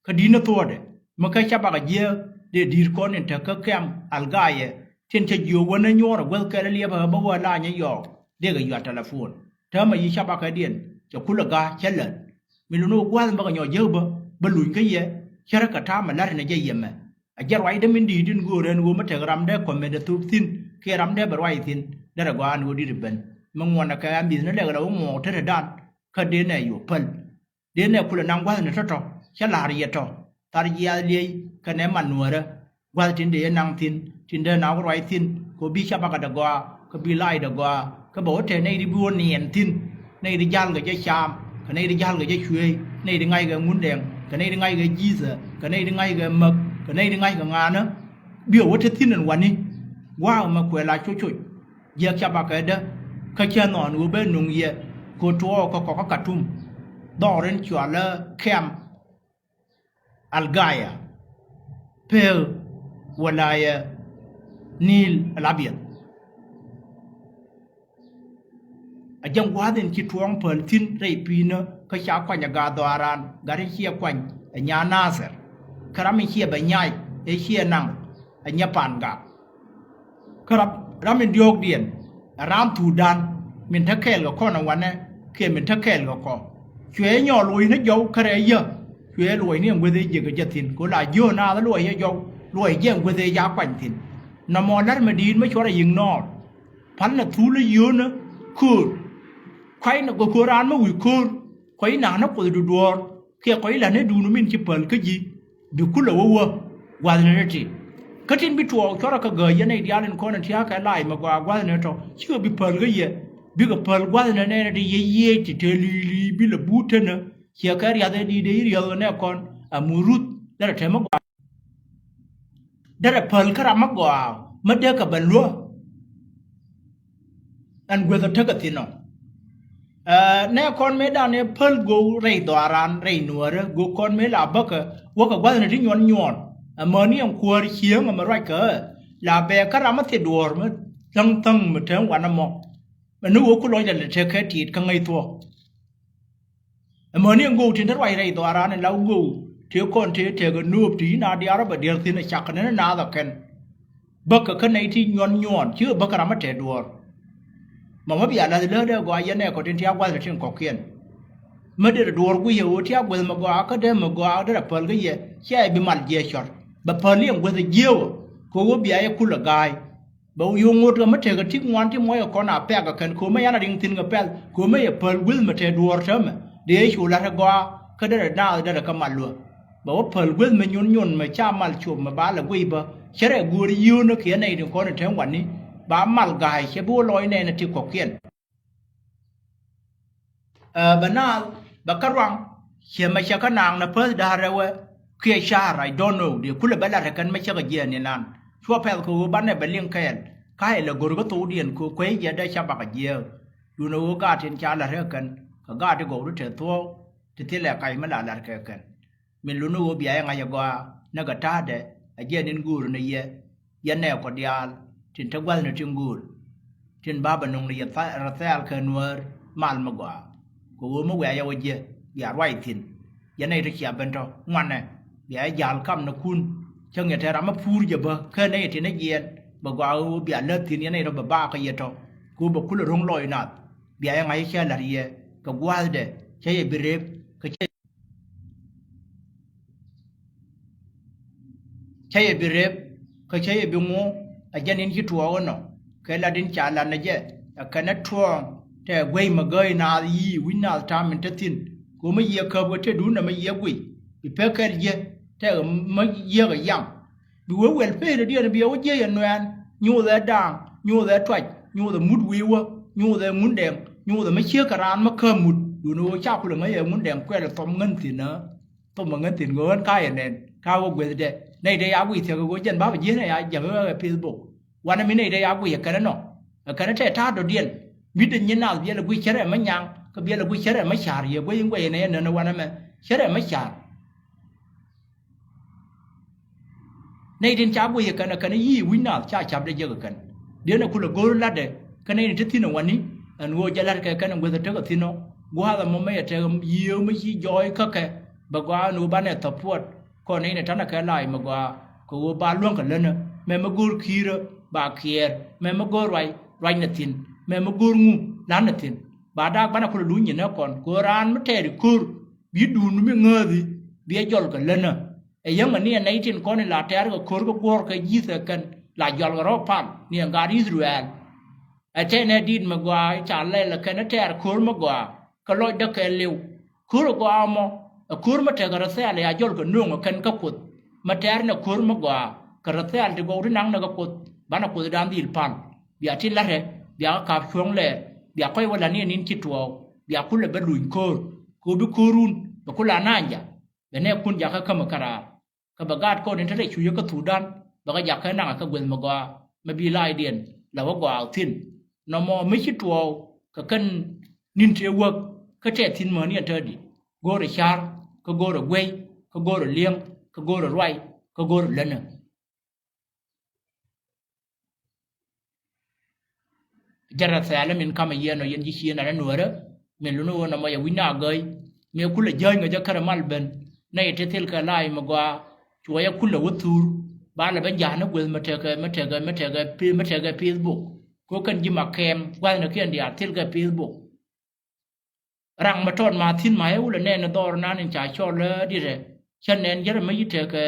kä di̱t ni thuɔ̱ɔ̱dɛ mi kä ca bakɛ jiääk dee di̱i̱t kɔn in te kä kɛm Algayɛ. Tin cɛ jiöök wä ni nyuɔ̱ɔ̱r ɛ guäth kɛl ɛ liɛpä ɣä bä wä la nyɛ yɔɔk dee kɛ yuat tɛlɛpuɔn. Täämɛ yi ca bakɛ diɛn cɛ kulɛ ga̱a̱c cä lät. Mi luni wä gua̱a̱th in bäkɛ nyɔk jäk bä bä luny kä yɛ. Cärä kɛ ta̱a̱mɛ la̱t in ɛ jɛ yɛmɛ. A jɛ ruacdä min di̱i̱t in göörä ɛn ɣöö mi tek ramdɛ kɔmɛt ɛ thop thi̱n kiɛ ramdɛ bɛ ruac thi̱n. Derɛ gɔaa ɛn ɣöö di̱t ɛ ben mi ŋuɔ̱nɛ kɛ ɣän bi̱thni lɛk lɛ wä ŋuɔ̱ɔ̱k tetdɛ dan. Kä dee nɛ yuɔ̱p päl dee nɛ kulɛ naŋ gua̱thni tɔ̱tɔ̱. Cä la̱r yɛ tɔ̱ thar jiaath liey kɛnɛ man nuäärä. Gua̱th tin dee yɛ naŋ thi̱n tin dee naŋ ruac thi̱n kɛ ɣöö bi ca bakɛ dee gɔaa kä bi lac dee gɔaa. Kä bɛ wä tɛn nɛy ti bi wä niɛn thi̱n. Nɛy ti ja̱l kɛ jɛ caam kɛ nɛy ti ja̱l kɛ jɛ cueec nɛy ti ŋa̱ckɛ Ŋundɛŋ kɛ nɛy ti ŋa̱ckɛ Ji̱thɛ kɛ nɛy ti ŋa̱ckɛ Mäk kɛ nɛy ti ŋa̱ckɛ ŋa̱a̱nä. Bi wä te thi̱n ɛn wani gua̱a̱k mɛ kuɛ la coc coc. Jiɛk ca bakɛ dä kä cä nhɔn ɣöö ben nuŋ yɛ kɛ tuɔɔk kä kɔk kä Katum. Dhɔr in cualä kɛm Algaya pek wala yɛ Nil Alabiɛth. A jɛn gua̱a̱th in ci tuɔɔŋ päl thi̱n rɛy pi̱i̱nä kä ca kuany a gaat dhɔaaran gat in ciɛ kuany ɛ nyaa Nathɛr. Kä ram in ciɛ bɛ nyac ëë ciɛ naŋ ɛ nyɛ pa̱a̱n gak. Kä ram, ram in diɔ̱ɔ̱kdiɛn ɛ ram Thudan min te kɛɛl kɛ kɔn ɛ wanɛ kiɛ min te kɛɛl kɛ kɔ. Cuɛ nyɔɔl luɔ̱c ni jɔw kärɛ yä. Cuɛ luɔ̱c ni ɛn gueth ëë jiäk ɛ jɛ thi̱n kɛ ɣöö la jiöön naath luɔ̱c ɛ jɔw luɔ̱c jɛ ɛn gueth ëë ca kuany thi̱n. Nɔmɔ la̱r mi di̱i̱t mi cuɔrɛ yi̱k nɔɔr. Päl nɛ thul i̱ yio̱o̱nä köör. Kua̱cnɛ gɔ̱ köör raan mi wi̱i̱ köör. Kua̱c na̱a̱n ni kuoth duduɔ̱ɔ̱r kiɛ kua̱c la̱t ni duun min ci päl kä ji̱. Bi kulɛ wä wä gua̱thni ni ti. Kä tin bi tuɔɔk cuɔrɛ kä gääc yɛn nɛy diaal in kɔn in tia̱a̱ kɛ lac mi gɔaa gua̱thni tɔ cikɛ bi päl kä yɛ. Bikɛ päl gua̱thni nɛɛnɛ ti yɛ yiëëc ti te li̱i̱li̱i̱ bi lɛ buut tenä. Ciɛ kɛ riath ɛ di̱i̱t ɛ i̱ riäth ɛ nɛ kɔn ɛ muruth derɛ te mi gɔaa. Derɛ päl kä ram mi gɔaa mi dee kɛ bɛ luäk. Ɛn gueth ɔ tekɛ thi̱n ɔ. Ɛ, nɛ kɔn mëëdan ëë päl go̱o̱k rɛy dhɔaaran rɛy nuäärä go̱o̱k kɔn mëë la bäkɛ wäkɛ gua̱thni ti nyuɔn nyuɔn. Amäni ɛn kuäär cieŋ ɛmɛ ruackɛ ɣä la bɛ kä ram mi thil duɔ̱ɔ̱r mi tha̱ŋ tha̱ŋ mi te ŋuan ɛmɔ. Ɛn ni ɣöö ku lɔcdɛ lɛ tekɛ ti̱i̱t kä ŋäc thuɔ̱k. Amäni ɛn go̱o̱k tin te ruac rɛy dhɔaaran in la go̱o̱k tëë kɔn tëë tekɛ nööp ti yi̱n a diaar ɔ bɛ diɛl thi̱n ɛ cak kɛ ni ni naath ɛ kɛn. Bäkɛ kä nɛy ti nyuɔn nyuɔn cikɛ bäkɛ ram mi tɛt duɔ̱ɔ̱r. Mɔmɔ bia la̱th lätdɛ gɔaa yɛn nɛ kɔ tin ti a gua̱th tin kɔ̱kiɛn. Mi derɛ duɔ̱ɔ̱r guiyɛ ɣöö ti a gueth mi gɔaa kä dee mi gɔaa derɛ päl kä yɛ cia yɛ bi mal jiɛ cɔr bɛ päl yɛn gueth jiääwä. Kɛ ɣöö bia yɛ kulɛ ga̱a̱y. Bɛ yo̱o̱ŋ ŋot kɛ mi tekɛ ti ŋuan ti muɔckɛ kɔn a pɛk kɛ kɛn ko̱mɛ yan a riŋ thi̱n kɛ pɛ̈th ko̱mɛ yɛ päl gueth mi te duɔ̱ɔ̱r täämɛ dee cu la̱t ɛ gɔaa. Kä derɛ naath derɛ kä mal luäk. Bɛ wä päl gueth mi nyun nyun mi ca mal cop mi ba lɛ guic bä. Cärɛ go̱o̱r yio̱o̱nä kiɛ nɛy tin kɔn in te ŋuani ba mal ga̱a̱c cɛ bi wä lɔc nɛɛnɛ ti kɔ̱kiɛn. Ɛ, bɛ naath bɛ kä ruaŋ. Ciɛ mɛ cɛ kä naaŋ nɛ päth da̱rɛ wɛ kiɛ ca̱r, I don't know. Dee kulɛ bɛ lat ɛ kɛn mɛ cä kɛ jiɛɛn inan. Cuɔ pɛth kɛ ɣöö banɛ bɛ liŋ kɛɛl. Ka ilɛ go̱r kä thokdiɛn kɛ kuec jɛ dee ca bakɛ jiɛɛk. Duundɛ ɣöö gaat tin ca lat ɛ kɛn kɛ gaat ti gɔw ti te thuɔ̱ɔ̱k ti thilɛ kac mi la lat kɛ kɛn. Min luni ɣöö bia yɛ ŋa̱c ɛ gɔaa näkɛ ta̱a̱dɛ. Ɛ jiɛn in göörä ni yɛ. Yɛn nɛ kɔ diaal tin te gua̱thni tin gööl. Tin ba bɛ nuŋni yɛ rɛ thɛɛl kɛ nuäär mal mi gɔaa. Kɛ ɣöö mi wiaa yɛ wä jiɛ bia ruac thi̱n. Yɛn nɛy tɔ cia ben tɔ ŋuanɛ bia yɛ ja̱l kamnikun. Cäŋ yɛ te ram mi puur jɛ bä kä nɛy tin ni jiɛɛn bɛ gɔaa ɣöö bia läth thi̱n yɛn nɛy tɔ bɛ baak kä yɛ tɔ. Kɛ ɣöö bɛ kulɛ ro̱ŋ lɔc nath. Bia yɛ ŋa̱c cä la̱t yɛ kɛ gua̱a̱thdɛ cä yɛ bi rep kɛ cä cä yɛ bi rep kä cä yɛ bi ŋu. Ɛ jɛn in ci tuɔɔk inɔ kɛ lat in ca lat ni jɛ ɛ kɛn ɛ tuɔɔŋ tɛ guey mi gääy naath yi̱i̱ wi̱c naath ta̱a̱m in te thi̱n. Kɛ mi yiëë käp kɛ te duundɛ mi yiëë guiy bi pek kɛl jiɛ tɛ mi yiëëk ɛ yam. Bi wee wel pecdädiɛn bi ɛ wä jiäc ɛ nuɛɛn nyothɛ da̱a̱ŋ nyothɛ tuac nyothɛ mut wi̱i̱wä nyothɛ ŋundɛŋ nyothɛ mi ciek kɛ raan mi käm mut. Duundɛ ɣöö ca kulɛ ŋäc ɛ ŋundɛŋ kuɛl ɛ thɔm ŋän thi̱n ɛ thɔm ɛ ŋän thi̱n kɛ ɣän ka yɛ nɛn ka wä guethdɛ. Nɛy dee ya guic thiäk ɛ ɣöö jɛn bapɛ ji̱n ɛ ya jäk ɛ ɣä ɛ Facebook. Wanɛ mi nɛy dee ya guic ɛ kɛn ɛ nɔ ɛ kɛn ɛ tɛ ta̱a̱ dɔ̱diɛn. Wi̱cdɛ nyin naath biɛl ɛ guic cärɛ mɛ nyaŋ kɛ biɛl ɛ guic cärɛ mɛ ca̱r yɛ guic in guɛc ɛn ɛ yɛ nän ɛ wanɛ mɛ cärɛ mɛ ca̱r. Nɛy tin ca guic ɛ kɛn ɛ kɛn ɛ yi̱i̱ wi̱c naath ca ca̱pdɛ jek ɛ kɛn. Diɛn ɛ kulɛ go̱o̱r latdɛ kä nɛy ni te thi̱n ɛ wani ɛn ɣöö jɛ la̱t kɛ kɛn ɛ gueth ɛ tek ɛ thi̱n ɔ. Gua̱a̱th ɛmɔ mɛ yɛ tɛk yiëë mi ci jɔɔc kä kɛ bɛ gɔaa ɛn ɣöö banɛ thapuɔt. Kɔn nɛy ni ta̱nɛ kɛ lac mi gɔaa kɛ ɣöö ba luäŋ kɛ länä mɛ mi go̱o̱r ki̱i̱rä ba kiɛɛr mɛ mi go̱o̱r ruac ruacnɛ thi̱n mɛ mi go̱o̱r ŋu la̱tnɛ thi̱n. Ba daak banɛ kulɛ luny nyinä kɔn kɛ ɣöö raan mi tɛɛr i̱ ko̱r bi duun mi ŋääthi bi ɛ jɔl kɛ länä. Ɛ yäŋä ni ɛ nɛy tin kɔn in la tɛ̈r kɛ ko̱r kä guɔ̱ɔ̱r kɛ ji̱th ɛ kɛn la jual kɛ rɔ̱ pal ni ɛ gat Ithɛrɛl. Ɛ tɛn ɛ di̱t mi gɔaa ca lɛl ɛ kɛn ɛ tɛ̈r ko̱r mi gɔaa kɛ lɔcdä kɛ liw. Ko̱r ɛ gɔaa mɔ ɛ ko̱r mi tekɛ rɛ thɛɛl ɛ ya jɔl kɛ nööŋ ɛ kɛn kä Kuoth. Mi tɛ̈r nɛ ko̱r mi gɔaa kɛ rɛ thɛɛl ti gɔw ti naŋ nɛ kä Kuoth banɛ Kuothdan dhil pal. Bia ti la̱tɛ bia kä ka̱p cuɔ̱ŋ lɛɛr bia kɔc wä la̱t ni ɛ ni̱n ci tuɔɔk bia kulɛ bä luny ko̱r. Kɛ ɣöö bi ko̱run bɛ kula na̱a̱ny jak. Bɛ nɛɛkun jakä kämɛ käraar. Kä bɛ gaat kɔn in te rɛy cucä kä Thudan bɛ kɛ jakä naŋ kä gueth mi gɔaa mɛ bi la̱a̱cdiɛn la wä gɔaa thi̱n. Nɔmɔ mi ci tuɔɔk kɛ kɛn ni̱n tëë wäk kä tɛth thi̱n mäni ɛn te di go̱o̱rɛ ca̱r kä go̱o̱rɛ guey kä go̱o̱rɛ li̱eŋ kä go̱o̱rɛ ruac kä go̱o̱rɛ länä. Jɛrɛ thɛɛlä min kamɛ yɛn ɔ yɛn ji̱ cieen anɛ nuäärä min luni ɣöö nɔmɔ yɛ wi̱c na gäy. Mëë kulɛ jäny ŋäcä kärɛ mal ben nɛy ti thil kɛ la̱a̱c mi gɔaa. Cuɔ yɛ kulɛ wä thuur Ba lɛ ben ja̱a̱n ni gueth mi tekɛ, mi tekɛ, mi tekɛ, mi tekɛ Facebook. Kɛ kɛn ji̱ ma kɛm gua̱thnikiɛn diaal thilkɛ Facebook. Raŋ mi tɔt ma thi̱n ma ɛ wulɛ nɛn dhɔr nan in ca cɔl ɛ di̱tɛ. Cä nɛn jɛrɛ mi yi tekɛ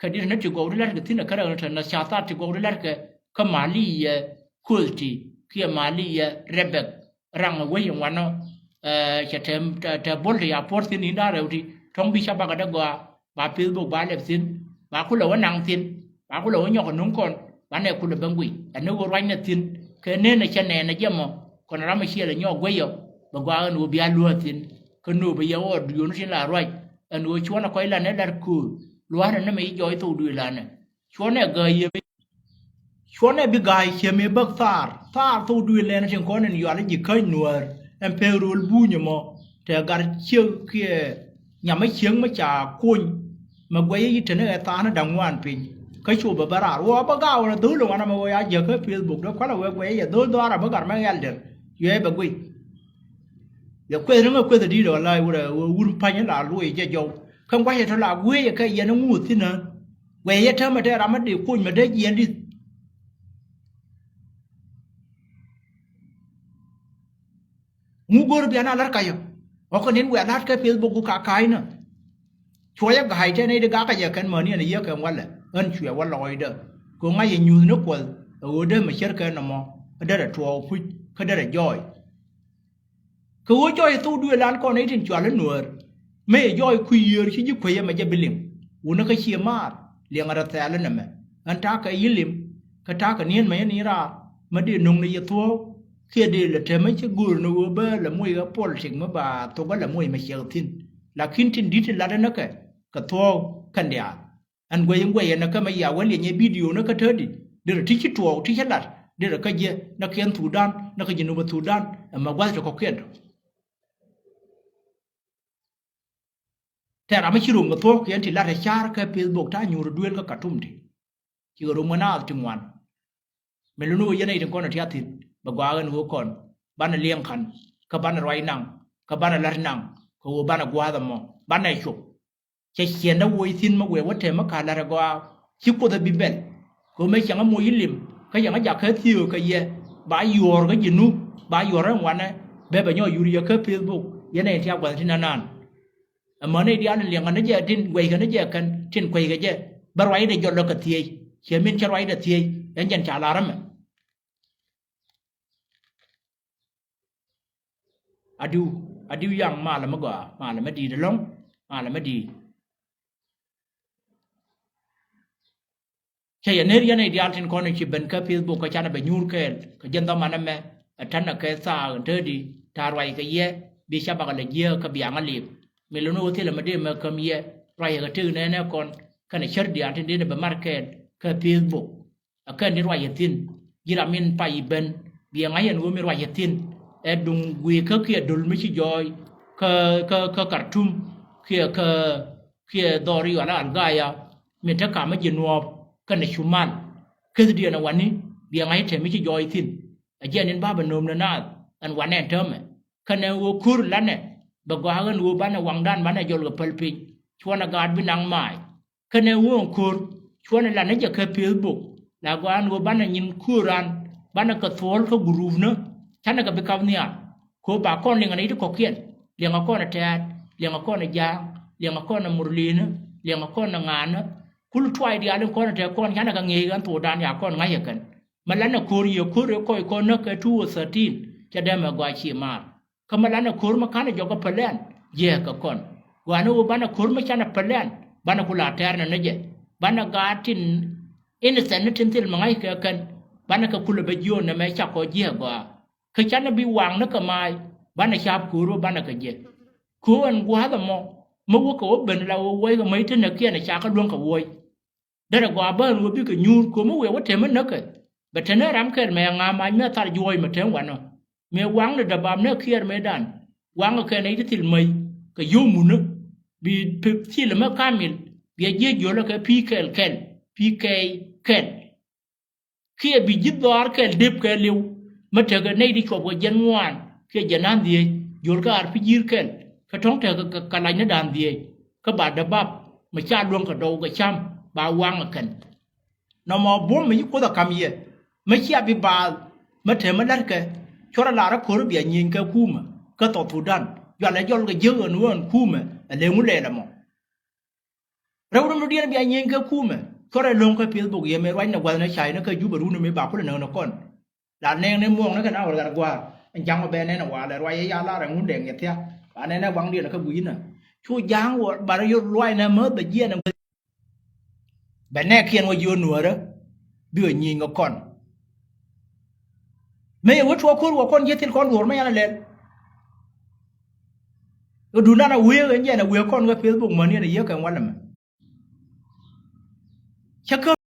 kɛ di̱tɛ ni ti gɔw di la̱tkɛ thi̱n ɛ kärɛ ni te na ca thar ti gɔw di la̱tkɛ kä mali yɛ kuoth ti kiɛ mali yɛ rɛbɛk. Raŋ wec in wanɔ, ɛ, cɛ tɛ, tɛ, tɛ bo̱l ti ya puɔ̱r thi̱n in da̱rɛw ti tɔ̱ŋ bi ca bakɛ dee gɔaa. Ba Facebook ba lɛp thi̱n, ba kulɛ wä naŋ thi̱n, ba kulɛ wä nyɔk ɛ nuŋ kɔn, ba nɛ kulɛ ben guic. Ɛn ni ɣöö ruacnɛ thi̱n, kɛ neen ɛ cɛ nɛɛn ɛ jɛ mɔ, kɔn ram ɛ ciɛl ɛ nyɔk guic ɔ, bɛ gɔaa ɛn ɣöö bia luäk thi̱n. Kä nööp ɛ yɛ ɣɔɔd duëënu tin la ruac, ɛn ɣöö cuɔ̱nɛ kɔc lanɛ lat köör, lua̱rɛ ni mɛ yi jɔɔc thok duëël lanɛ. Cuɔ̱nɛ gääc yɛ mi, cuɔ̱nɛ bi ga̱a̱c ciɛ mi bäk thaar, thaar thok duëël nɛɛnɛ tin kɔn in yual ji̱ käc nuäär, ɛn pek rööl buunyɛ mɔ, tɛ gar ciek kiɛ nyamä cieŋ mi ca kuny, mɛ guɛcä yi teni ɛ thaarni da̱ŋ ŋuan piny, kä cu bɛ bä raar. Wä bä gaawä rɛ dho̱l wanɛ mɛ wä ya jiäk kä Facebook, dee kualɛ wee guɛcä yɛ dho̱l dhɔaarä bä gar mɛ ɛldɛr, yuɛ bɛ guic. Yɛ kueth riŋä kueth di̱i̱t ɛ wä la̱a̱c wurɛ wä wur pa̱ny la luɔc jɛ jɔw. Kä gua̱cɛ tɔ la guiecɛ kɛ yɛn ŋuuth thi̱n ɣän. Guɛcɛ yɛ täämɛ te ram mi dee kuny mɛ dee jiɛn di̱th. Ŋu go̱r bia na la̱t kacä. Ɣɔ̱kɛ ni̱n wiaa la̱t kɛ Facebook ku ka ka̱a̱cnä. Cuɔyä ga̱a̱c tɛn nɛy di gakɛ jɛ kɛn mäni ɛn yiëë kɛn walɛ. Ɣän cuɛ wä lɔɔcdä. Kɛ ŋa̱c yɛ nyuuth ni kuɔth ɛ ɣöö dee mɛ cär kɛn nɔmɔ. Kä derɛ tuɔɔk puc kä derɛ jɔɔc. Kɛ ɣöö jɔɔc thok duëël an kɔn nɛy tin cual i̱ nuäär. Mëë yɛ jɔɔc kui̱ yiëër ci ji̱ kuecä mɛ jɛ bi liŋ. Wunä kä ciɛ maar liɛŋɛ rɔ thɛɛl inɛmɛ. Ɣän ta̱a̱ kɛ yi̱ lim kä ta̱a̱ kɛ nieen mɛ yɛn i̱ raar. Mä dee nöŋni yɛ thuɔ̱ɔ̱k kiɛ dee lɛ tɛmɛ ci go̱o̱r ni ɣöö bä lɛ moc ɣä politik mi ba thok ɣä lɛ moc mɛ ciɛk thi̱n. Lakin tin di̱t ti lat ɛn ɛ kɛ kɛ thuɔ̱ɔ̱k kɛn diaal. Ɛn guɛc in guɛc ɛn ɛ kä mɛ yia wä liɛny ɛ bidio ni kä tätdi derɛ ti ci tuɔɔk ti ci lat derɛ kä jiɛ ni kiɛn Thudan ni kä ji̱ nupä Thudan. Ɛmɛ gua̱th ti kɔ̱kiɛn tɔ. Tɛ̈r ram mi ci rom kɛ thuɔ̱k kiɛn ti lat ɛ ca̱r kä Facebook ta̱a̱ nyuur duëël kä Katum ti. Cikɛ rom kɛ naath ti ŋuan. Min luni ɣöö yɛn nɛy tin kɔn ɛ tiath thi̱n bɛ gɔaa ɣän ɣöö kɔn banɛ liɛŋ ka̱n kä banɛ ruac naŋ kä banɛ la̱t naŋ kɛ ɣöö banɛ gua̱a̱th ɛmɔ banɛ cop. Cɛ ciɛndä woc thi̱n mi wëë wä tɛm mi ka̱n la̱t ɛ gɔaa ci kuoth ɛ bi bɛl. Kɛ ɣöö mëë cäŋ ɛ moc i̱ lim kä cäŋ ɛ jakä thiëëk kɛ yɛ ba yuɔ̱ɔ̱r kä ji̱ nu ba yuɔ̱ɔ̱r ɛn wanɛ bɛ bɛ nyɔk yur yɛ kä Facebook yɛn nɛy tiath gua̱th ti nanan. Amäni diaal in liɛŋkɛ ni jɛ tin guɛckɛ ni jɛ kɛn tin kueckɛ jɛ bä ruacdɛ jɔl lɔ kɛ thiec. Ciɛ min cä ruacdɛ thiec ɛn jɛn ca lar ɛmɛ. Adiu, adiu yaŋ malɛ mi gɔaa, malɛ mi di̱i̱t ɛlɔ̱ŋ, malɛ mi di̱i̱t. Cä yɛ ner yɛn i̱ diaal tin kɔn i̱ ci ben kä Facebook kä canɛ bɛ nyuur kɛɛl kɛ jɛn dhɔman ɛmɛ. Ɛ tän ɛ kɛ thaak in te di ta̱a̱ ruac kɛ yɛ bi ca bakɛ lɛ jiääk kä biaŋ ɛ liip. Mi luni wä thilɛ mi dee mɛ käm yɛ ruac kɛ tëk nɛɛnɛ kɔn kɛnɛ cär diaal tin dee ni bɛ mar kɛɛl kä Facebook. Ɛ kɛn di ruac ɛ thi̱n ji̱ ram in pay i̱ ben biɛ ŋa̱c ɛn ɣöö mi ruac ɛ thi̱n. Ɛ duŋ guiikä kiɛ döl mi ci jɔɔy kä kä kä Kartum kiɛ kä kiɛ dhɔr i̱ ɣɔl ɛ Algaya. Mi te ka̱m ɛ ji̱ nuɔɔp kɛnɛ cumal. Kethdiɛn ɛ wani biɛ ŋa̱c tɛm mi ci jɔɔc thi̱n. Ɛ jiɛn in ba bɛ nööm ni naath ɛn wanɛ ɛn täämɛ. Kɛnɛ ɣöö ko̱r lanɛ bɛ gɔaa ɣän ɣöö banɛ waŋdan banɛ jɔl kɛ päl piny. Cuɔnɛ gaat bi naŋ maac. Kɛnɛ ɣöö ɛn ko̱r cuɔnɛ lanɛ jɛ kɛ Facebook la gɔaa ɣän ɣöö banɛ nyin ko̱ran banɛ kɛ thuɔ̱ɔ̱l kä gurupnä. Canɛ kɛ bi kap nhial. Ko̱ ba kɔn liŋɛ nɛy ti kɔ̱kiɛn liɛŋɛ kɔn ɛ tɛ̈t liɛŋɛ kɔn ɛ ja̱a̱ŋ liɛŋɛ kɔn ɛ murli̱i̱nä liɛŋɛ kɔn ɛ ŋa̱a̱nä. Kul tuay diaal in kɔn ɛ tɛ̈t kɔn canɛ kɛ ŋi̱eec ɣän thuɔɔdan ya kɔn ŋa̱c ɛ kɛn. Mɛ lanɛ ko̱r yɛ ko̱r ɛ kɔc kɔn näk kɛ two thousand thirteen cɛ dee mɛ gɔaa cie maar. Kä mɛ lanɛ ko̱r mɛ ka̱n jɔk kä päl ɛn jiɛɛk kɛ kɔn. Gɔaa ni ɣöö banɛ ko̱r mɛ canɛ päl ɛn banɛ ku la tɛɛr nɛ ni jɛ. Banɛ gaat tin innocent ni tin thil mɛ ŋa̱c kɛ kɛn banɛ kɛ kulɛ bɛ jiöön nɛ mɛ cakɔ jiɛɛk gɔaa. Kä canɛ bi waŋ ni kɛ maac banɛ ca̱a̱p ko̱r wä banɛ kɛ jɛ. Ko̱ ɛn gua̱a̱th ɛmɔ mi wä kɛ wä ben la wä wuɔ̱c kɛ mäc ti näkiɛn ɛ ca kä luäŋ kɛ wuɔ̱c. Derɛ gɔaa bä ɣän wä bikɛ nyuur ko̱mi wëë wä tɛmä näkɛ. Bɛ tɛnɛ ram kɛl mɛ ŋa̱a̱m mac mɛ thar juɔ̱ɔ̱c mɛ tɛm wanɔ. Mëë waŋnɛ däbap nɛ kiɛɛr mëëdan waŋɛ kɛn nɛy ti thil mäc kɛ yio̱w munä. Bi thil mɛ kamil biɛ jiɛ jiölä kɛ pi̱i̱ kɛl kɛl pi̱i̱ kɛɛy kɛl. Kiɛ bi ji̱ dhɔaar kɛl dep kɛɛliw. Mä tekɛ nɛy ti cuɔp kɛ jiɛn ŋuan kiɛ jiɛn da̱ŋ dhieec jiöl kä ar pi̱ ji̱i̱r kɛl. Kä tɔ̱ŋ tekɛ kɛ lac ni da̱ŋ dhieec kä ba däbap mi ca luäŋ kɛ dɔw kɛ cam ba waŋ ɛ kɛn. Nɔmɔ buɔ̱m mi ci Kuoth ɛ ka̱m yɛ, mi cia bi baath, mi te mi la̱tkɛ, cuɔrɛ lar ɛ ko̱r bia nyieny kɛ kumɛ kä South Sudan. Jualɛ jɔl kɛ jiäk ɛn ɣöö ɛn kumɛ ɛ lëŋu lɛl ɛmɔ. Rɛw run rɔ̱diɛn bia nyieny kɛ kumɛ, cuɔrɛ lo̱ŋ kä Facebook yɛ mëë ruacnɛ gua̱thni ca̱cni kä Jubɛ run mi ba kulɛ näk ni kɔn. La nɛɛŋni muɔ̱ɔ̱ŋni kɛ na wä gat gua̱a̱r. Ɛn ja̱ŋ wä bɛ nɛn ɛ walɛ ruac ɛ ya lar ɛŋun dɛŋ yɛ thia̱k. Ba nɛn ɛ waŋdiɛn kä gui̱cnɛ. Cu ja̱ŋ wä ba rɔ yot luaacnɛ mäth bɛ jiɛn ɛ gui̱c. Bɛ nɛɛkiɛn wä ji̱ wä nuäärä. Bikɛ nyieny kɛ kɔn. Mëë yɛ wä tuɔɔk ko̱r wä kɔn ji̱ thil kɔn duɔ̱ɔ̱r mä yan ɛ lɛl. Ɛ duundan ɛ wëë ɣän jɛn ɛ wëë kɔn kɛ Facebook mäni ɛn ɛ yiëë kɛn walɛ mɛ. Cä kä